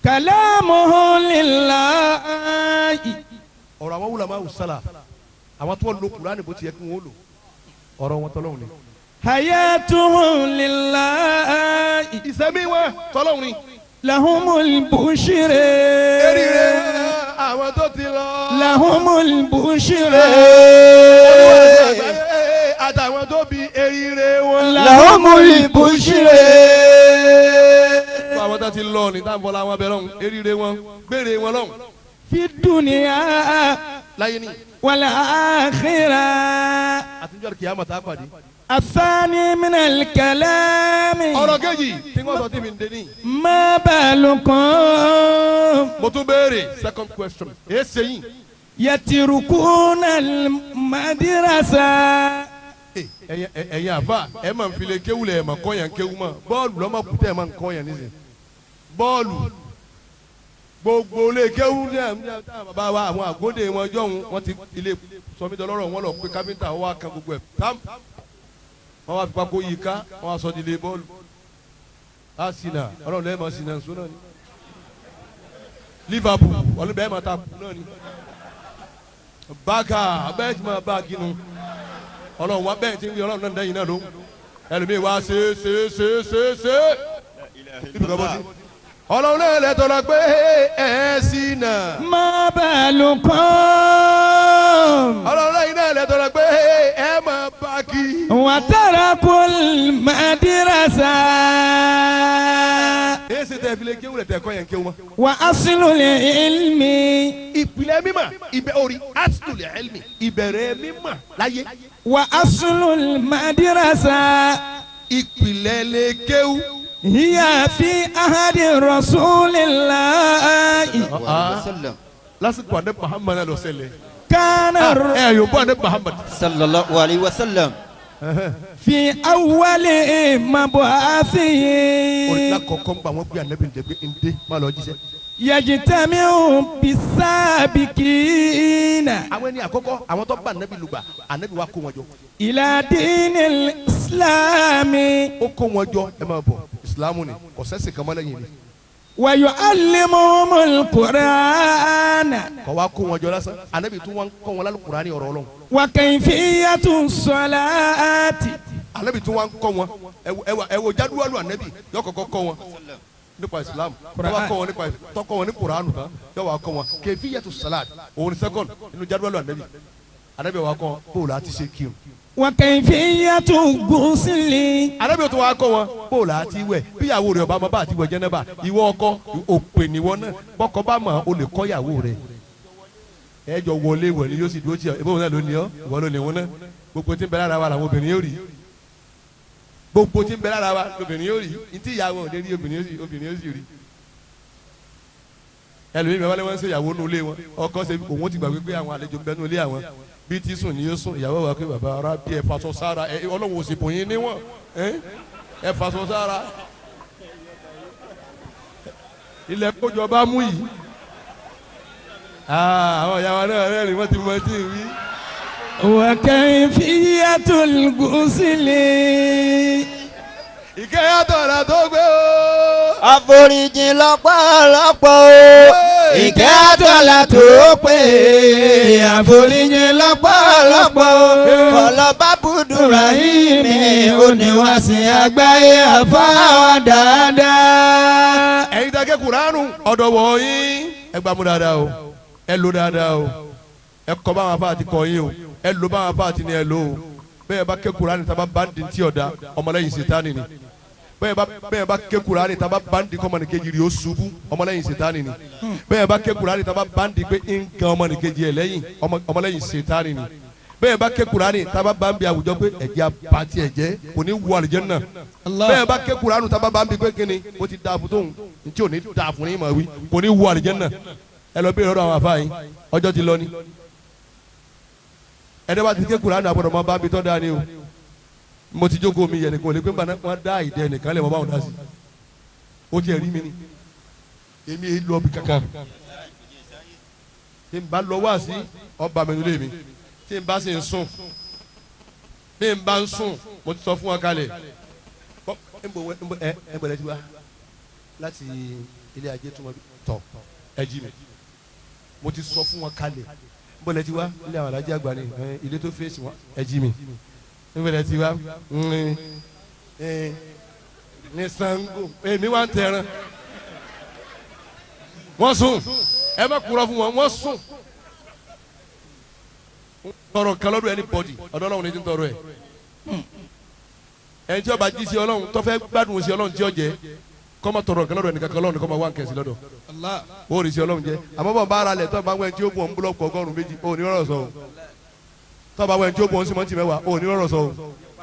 Kalamuhu lillahi. Ọ̀rọ̀ àwọn wúlò máa wù sálà àwọn tó lo Kùránì bó ti yẹ kí wọ́n lò ọ̀rọ̀ wọn tọ́lọ́hún ni. Hayatuhu lillahi. Ìsẹ̀mí wọn tọ́lọ́hún ni. Lahumul bushra. Erire àwọn tó ti lọ. Lahumul bushra. Àtàwọn tó bí erire wọn. Lahumul bushra. Àwọn tó ti lọ ní táwọn bọ́lá wọn bẹ lọ́hùn erire wọn gbére wọn lọ́hùn. Fi dunya. Láyé ni. Wal akhirah. Àtijọ́ kìí àmọ̀ tá a pàdé. Athani minal kalami. Ọ̀rọ̀ kejì tí wọ́n sọ tí mi ń dé ní. Ma balukum. Mo tún béèrè second question. Èsè yìí. Yatirukuna al-madrasa. Ẹ̀yin àfa ẹ̀ máa ń file kéwù lẹ̀ ẹ̀ máa kọ́ yẹn kéwù mọ́ bọ́ọ̀lù lọ́mọ kùtẹ́ ẹ̀ máa ń kọ́ yẹn nísìnyí. Bọ́ọ̀lù gbogbo ilé kéwù ní bàbá wa àwọn àgódè wọn jọ̀hún wọ́n ti ilé sọmídọ́lọ́rọ̀ wọn lọ pé káfíńtà wọn wá kan gbogbo ẹ̀ tam wọ́n wá fi pákó yìí ká wọ́n wá sọ di ilé bọ́ọ̀lù. Á sinà ọlọ́run lẹ́yìn máa sinà nsọ náà ni Liverpool ọlọ́run bẹ́ẹ̀ máa ta kù náà ni báàkà bẹ́ẹ̀ ti máa bá a kinu ọlọ́run wa bẹ́ẹ̀ ti ń wí ọlọ́run náà dẹ́yìn náà ló ẹlòmíì wá ṣe ṣe ṣe ṣe ṣe ibi kan bọ́ sí. Ọlọ́run náà lè tọ́lá pé ẹ sí náà. Ma balukum. Ọlọ́run náà lè tọ́lá pé ẹ máa bá kí. Wa tarakul madrasa. Èsì tẹ̀ file kéwù lẹ̀ tẹ̀ kọ́ yẹn kéwù mọ́. Wa aslul ilmi. Ìpìlẹ̀ mímọ̀ ibẹ̀ orí aslul ilmi ìbẹ̀rẹ̀ mímọ̀ láyé. Wa aslul madrasa. Ìpìlẹ̀ lè kéwù. Hiya fi ahadi rasulillahi. Lásìkò àdé Muhammad ló ṣẹlẹ̀. Kana ẹ yóò bọ́ àdé Muhammad. Sallallahu alayhi wa sallam. Fi awwali mabu'athihi. Orílẹ̀ kọ̀ọ̀kan gba wọn gbé ànábì ǹdẹ́ pé ǹdẹ́ má lọ jíṣẹ́. Yajtami'u bisabiqina. Àwọn ẹni àkọ́kọ́ àwọn tó bá ànábì lùgbà ànábì wa kó wọn jọ. Ila dinil islami. Ó kó wọn jọ ẹ máa bọ̀ ìsìlámù ni kò sẹ́sìn kan mọ́ lẹ́yìn ni. Wa yu'allimuhumul Qur'ana. Kò wá kó wọn jọ lásán ànábì tún wọn kọ́ wọn lálùkùránì ọ̀rọ̀ Ọlọ́run. Wa kayfiyatu salati. Ànábì tún wọn kọ́ wọn ẹ wo jádúwálù ànábì yọ kọ́kọ́ kọ́ wọn nípa islam tọ́wọ́ kọ́ wọn nípa tọ́kọ́ wọn ní kuranu tán yọ wà kọ́ wọn kayfiyatu salat òun ni second nínú jádúwálù ànábì. Ànábì wa kọ́ bóòlù àti ṣe kírun. Wa kayfiyatu gusli. Ànábì tó wá kọ́ wọn bóòlù àti wẹ̀ bíyàwó rẹ̀ ọba bá àti wẹ̀ jẹ́nẹ́bà ìwọ ọkọ òpè níwọ náà bọ́kọ bá mọ̀ o lè kọ́ ìyàwó rẹ̀. Ẹ jọ wọlé wẹ̀ ni yóò sì dúró tì ọ́ ìbọn náà ló ní ọ́ ìwọ ló ní wọn náà gbogbo tí ń bẹ lára wa làwọn obìnrin yóò rí gbogbo tí ń bẹ lára wa lobìnrin yóò rí ntí ìyàwó ò lè rí obìnrin yóò sì rí. Ẹlòmíì bẹ́ẹ̀ wọ́n ń ṣe ìyàwó nulẹ̀ wọn ọkọ ṣe òun ti gbàgbé pé àwọn àlejò ń bẹ nulẹ̀ àwọn bí tí sùn ni yóò sùn ìyàwó wa pé bàbá ara bí ẹ faṣọ sára ẹ Ọlọ́run ò sì bò yín níwọ̀n ẹ faṣọ sára ilẹ̀ kójọ bá mú yìí àwọn ìyàwó náà rẹ́rìn wọ́n ti mọ etí wí. Wa kayfiyatul gusli. Ìkẹyàtọ̀ là tó gbé o. Àforíjì lọ́pọ̀lọpọ̀ o. Ìkẹyàtọ̀ là tó pé. Àforíjì lọ́pọ̀lọpọ̀ o. Kọlọ́bá Budurahimi oníwàsí àgbáyé àfáwà dáadáa. Ẹ̀yin tá a ké Kùránù ọ̀dọ̀ wọ̀nyí ẹ gbàmú dáadáa o ẹ lò dáadáa o ẹ kọ́ báwọn afá àti kọ́ yín o ẹ lò báwọn afá àti ní ẹ lò o bẹ́ẹ̀ bá ké Kùránì tá a bá bá ń di tí ọ̀dà ọmọlẹ́yìn Sátánì ni bẹ́ẹ̀ bá ké Kùránì tá a bá bá ń di kọ́mọnìkejì rí o ṣubú ọmọlẹ́yìn Sátánì ni bẹ́ẹ̀ bá ké Kùránì tá a bá bá ń di pé nǹkan ọmọnìkejì ẹ̀ lẹ́yìn ọmọlẹ́yìn Sátánì ni bẹ́ẹ̀ bá ké Kùránì tá a bá bá ń bi àwùjọ pé ẹ̀jẹ̀ abati ẹ̀jẹ̀ kò ní wọ àlùjánnà bẹ́ẹ̀ bá ké Kùránì tá a bá bá ń bi pé kíni ó ti dáa fún tóun ntí ò ní dáa fún yín mà wí kò ní wọ àlùjánnà ẹ lọ bí ìrọ̀rọ̀ àwọn àfa yín ọjọ́ ti lọ ni ẹni bá ti ké Kùránì àbọ̀dọ̀ mọ́ bá mi tọ́ da ni o mo ti jókòó mi yẹ nìkan ò lè pé wọ́n dá ìdẹ nìkan lè mọ́ báwọn dá sí o tiẹ̀ rí mi ni èmi èyí lọ bí kankan tí n bá lọ wá sí ọba mi nílé mi tí n bá sì ń sùn bí n bá ń sùn mo ti sọ fún wọn kalẹ̀ ẹ bọ̀lẹ́ ti wá láti ilé ajé tó tọ̀ ẹ jí mi mo ti sọ fún wọn kalẹ̀ bọ́lẹ̀ ti wá ilé àwọn alájà àgbà ni ilé tó fèsì wọn ẹ jí mi bọ́lẹ̀ ti wá ní Ṣàngó èmi wá ń tẹran wọ́n sùn ẹ má kúrọ́ fún wọn wọ́n sùn tọrọ kan lọ́dọ̀ ẹni bọ́dì ọ̀dọ̀ Ọlọ́run ní ti ń tọrọ ẹ̀ ẹni tí ó bá jí sí Ọlọ́run tó fẹ́ gbádùn sí Ọlọ́run tí ó jẹ́ kọ́mọ tọrọ kan lọ́dọ̀ ẹnìkan kan lọ́dọ̀ kọ́mọ wá nkẹ́sì lọ́dọ̀ ó rí sí Ọlọ́run jẹ́ àmọ́ bọ̀ bá ara lẹ̀ tọ́ bá wẹ́n tí ó bọ̀ ń búlọ̀kù 102 ó ní rọ̀rọ̀ sọ o tọ́ bá wẹ́n tí ó bọ̀ ń símọ́ntì 10 ó ní rọ̀rọ̀ sọ o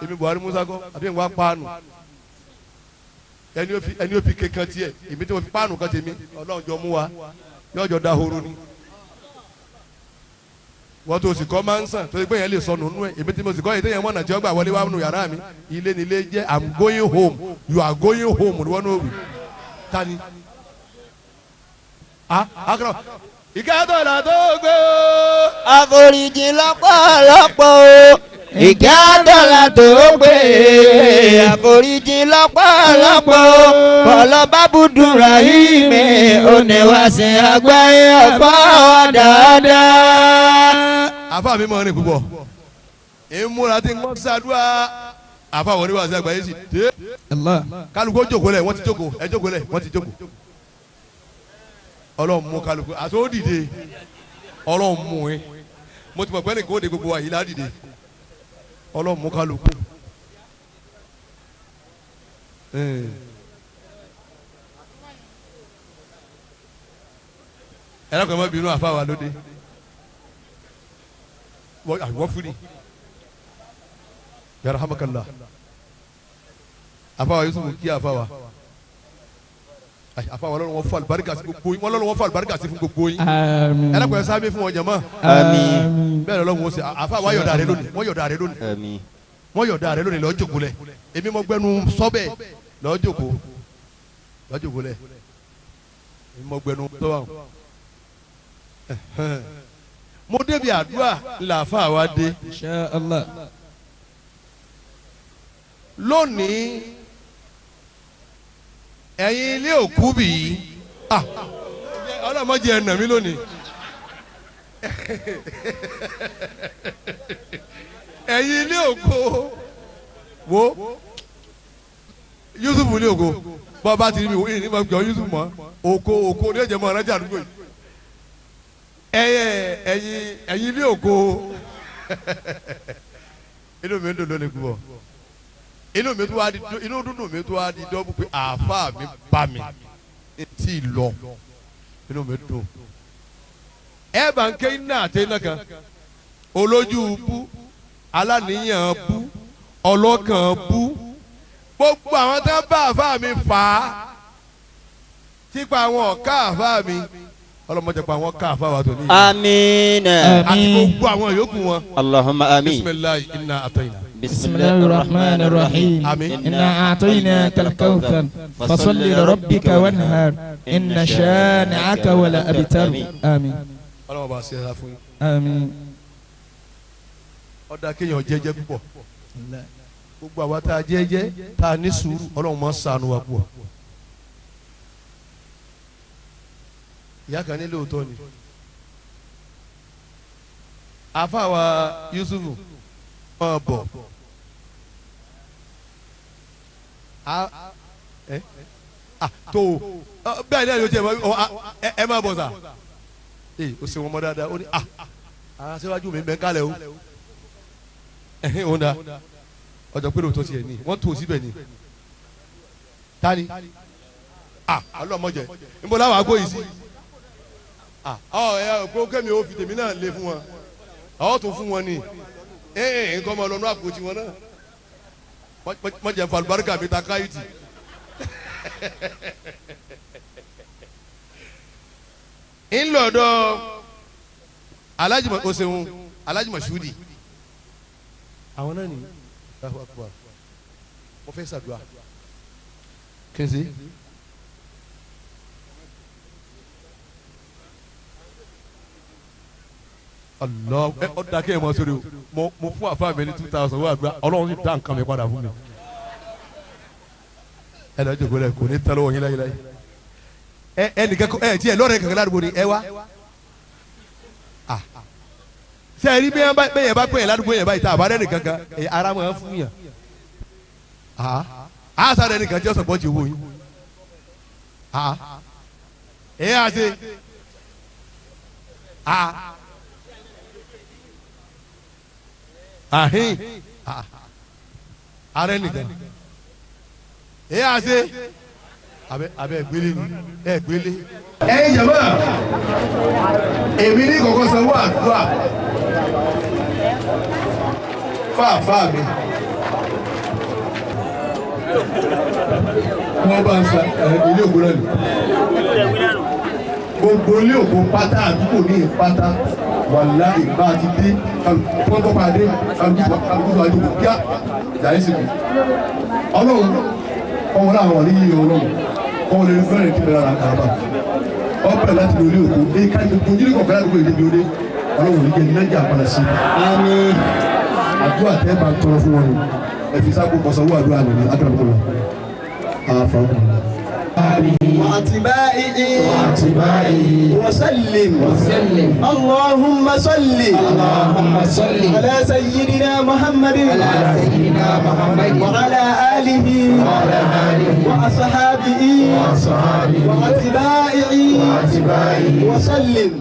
èmi Buhari Musa kọ́ àbí ń wá páànù ẹni ó fi kankan tiẹ̀ èmi tí mo fi páànù kan tèmi Ọlọ́run jọ mú wa yọjọ dahoro ni wọ́n tó sì kọ́ máa ń sàn torí pé yẹn lè sọnù nú ẹ̀ èmi tí mo sì kọ́ yìí téèyàn mọ̀nà tí ó gbà wọlé wá nù yàrá mi ilé ni ilé jẹ́ I'm going home you are going home ni wọ́n ní òwì tani. Akọrọ ìkẹ́tọ̀ là tó gbé o. Àforíjì lọ́pọ̀lọpọ̀ o. Ìkẹ́tọ̀ là tó gbé. Àforíjì lọ́pọ̀lọpọ̀ o. Kọlọ́bá Budurahimi oníwàsí àgbáyé àfáwà dáadáa. Àfa mi mọ̀ ní púpọ̀ ìmúra tí wọ́n ṣàdúrà àfa wọ̀ níwàsí àgbáyé sì dé. Kálukú ó jókòó lẹ̀ wọ́n ti jókòó ẹ jókòó lẹ̀ wọ́n ti jókòó. Ọlọ́run mú kálukú àti ó dìde Ọlọ́run mú ẹ mo ti mọ̀ pé nìkan ó de gbogbo wa yìí lá dìde Ọlọ́run mú kálukú. Ẹ lọ́kàn mọ́ bínú àfa wa lóde wọ́n firi yarahamakallah àfa wa Yusuf kí àfa wa àfa wa lọ́run wọn fọ àlùbáríkà sí gbogbo yín wọn lọ́run wọn fọ àlùbáríkà sí fún gbogbo yín Àmín. ẹ lọ́kàn ẹ sábẹ́ fún wọn jẹ̀mọ́ Àmín. bẹ́ẹ̀ lọ́run wọn ṣe àfa wa yọ̀dà rẹ lónìí wọ́n yọ̀dà rẹ lónìí Àmín. wọ́n yọ̀dà rẹ lónìí lọ́ọ́ jòkó lẹ̀ èmi mọ gbẹnu sọ́bẹ̀ lọ́ọ́ jòkó lọ́ọ́ jòkó lẹ̀ èmi mọ gbẹnu sọ́bà mo débi àdúrà làáfà wa dé Insha Allah. lónìí ẹ̀yin ilé òkú bì í ọlọ́mọdé ẹ̀ nà mí lónìí ẹ̀yin ilé òkú wo Yusuf ilé òkú bọ́ọ̀ bá ti rí mi wò ní ma gbọ́ Yusuf mọ́ òkú òkú ní ẹ̀jẹ̀ mọ́ ọ̀rẹ́jà àdúgbò yìí ẹ̀yin ilé òkú Inú mi ń dùn lónìí púpọ̀. Inú mi tó wá di inú dúndùn mi tó wá di dọ́bù pé àáfàá mi bá mi tí ì lọ. Inú mi dùn. Ẹ bá ń ké iná àti iná kan. Olójú bú, aláníyàn bú, ọlọ́kàn bú. Gbogbo àwọn tó ń bá àáfàá mi fà á. Típa àwọn ọ̀ká àáfàá mi. Ọlọ́mọdé pa àwọn ká àáfàá wa tó ní. Àmín. Àti gbogbo àwọn yòókù wọn. Allahumma àmín. Bisimilayi inna atayina. Bisimilahi rahman rahim. Àmín. Inna a'tainaka al-kawthar fasalli li rabbika wanhar inna shani'aka wal abtar. Àmín. Ọlọ́mọ bá ṣe é fún yín. Àmín. Ọ̀dà kéèyàn jẹ́jẹ́ púpọ̀. Gbogbo àwa tá a jẹ́jẹ́ tá a ní sùúrù Ọlọ́run máa ń ṣàánú wa púpọ̀. Ìyá kan ní lóòótọ́ ni. Àfàwà Yusufu máa bọ̀. Tó bẹ́ẹ̀ ni àyè ojú ẹ máa bọ̀ sà. O ṣe wọn mọ́ dáadáa ó ní ara síwájú mi bẹ́ẹ̀ kálẹ̀ o. Ẹ̀hìn òun da ọjọ́ pé lóòótọ́ tiẹ̀ ní wọ́n tó síbẹ̀ ni. Tani ọlọ́mọdé nbọ láwọn àgọ́ yìí sí. Ọ ẹ kó kẹ́mi ó fi tèmi náà lé fún wọn ọ tó fún wọn ni ẹ nǹkan ọmọ ọlọ́nù àpótí wọn náà mọ̀jẹ̀ falùbáríkà mi ta káyìtì. Ńlọdọ Alhaji oseun Alhaji Masudi àwọn náà ni mo fẹ́ ṣàdúrà kí n sí. Allah ẹ ọ da kéèyàn mọ sórí o mo fún àfa mi ní 2000 wọ́n àdúrà Ọlọ́run sì dá nǹkan mi padà fún mi. Ẹ lọ jòkó lẹ kò ní tán lọ́wọ́ yín láyé láyé. Ẹ ẹ nìkan ẹ tiẹ̀ lọ́rẹ̀ kankan ládùúgbò ni ẹ wá. Ṣé ẹ rí bẹ́ẹ̀ bá bẹ́ẹ̀ bá pẹ́yẹ ládùúgbò yẹn báyìí tá a bá rẹ̀ nìkan kan ẹ ara máa fún yàn. A sáré nìkan jẹ́ ọ̀sán pọ̀jù owó yín. Ẹ yà ṣe. Ahin arẹ nìkan ẹ yà ṣe abẹ gbélé ni ẹ gbélé. Ẹ̀yin jàmbá èmi ní kọ̀kọ́ sanwó àdúrà fáàfáà mi wọ́n bá ń sa ilé ògbó náà ni gbogbo ilé ògbó pátá àdúgbò ní ìpátá wàláhì bá a ti dé kálukú adé kálukú adé kíá jàre sí mi ọlọ́run ọwọ́ làwọn ní yíyọ ọlọ́run ọwọ́ lè fẹ́rẹ̀ tí bẹ̀rẹ̀ ara kàrà ọbẹ̀ láti lórí òkú ní ká gbogbo ojú ní kọ̀ọ̀kan ládùúgbò ìdíbi òde ọlọ́run ní jẹ́ nájà padà sí i. Àmín. Àdúrà tẹ́ bá tọrọ fún wọn ẹ fi sáko kọsánwó àdúrà nìyí àdúrà lọ. واتباعه وسلم اللهم صل على سيدنا محمد وعلى آله وأصحابه وأتباعه وسلم.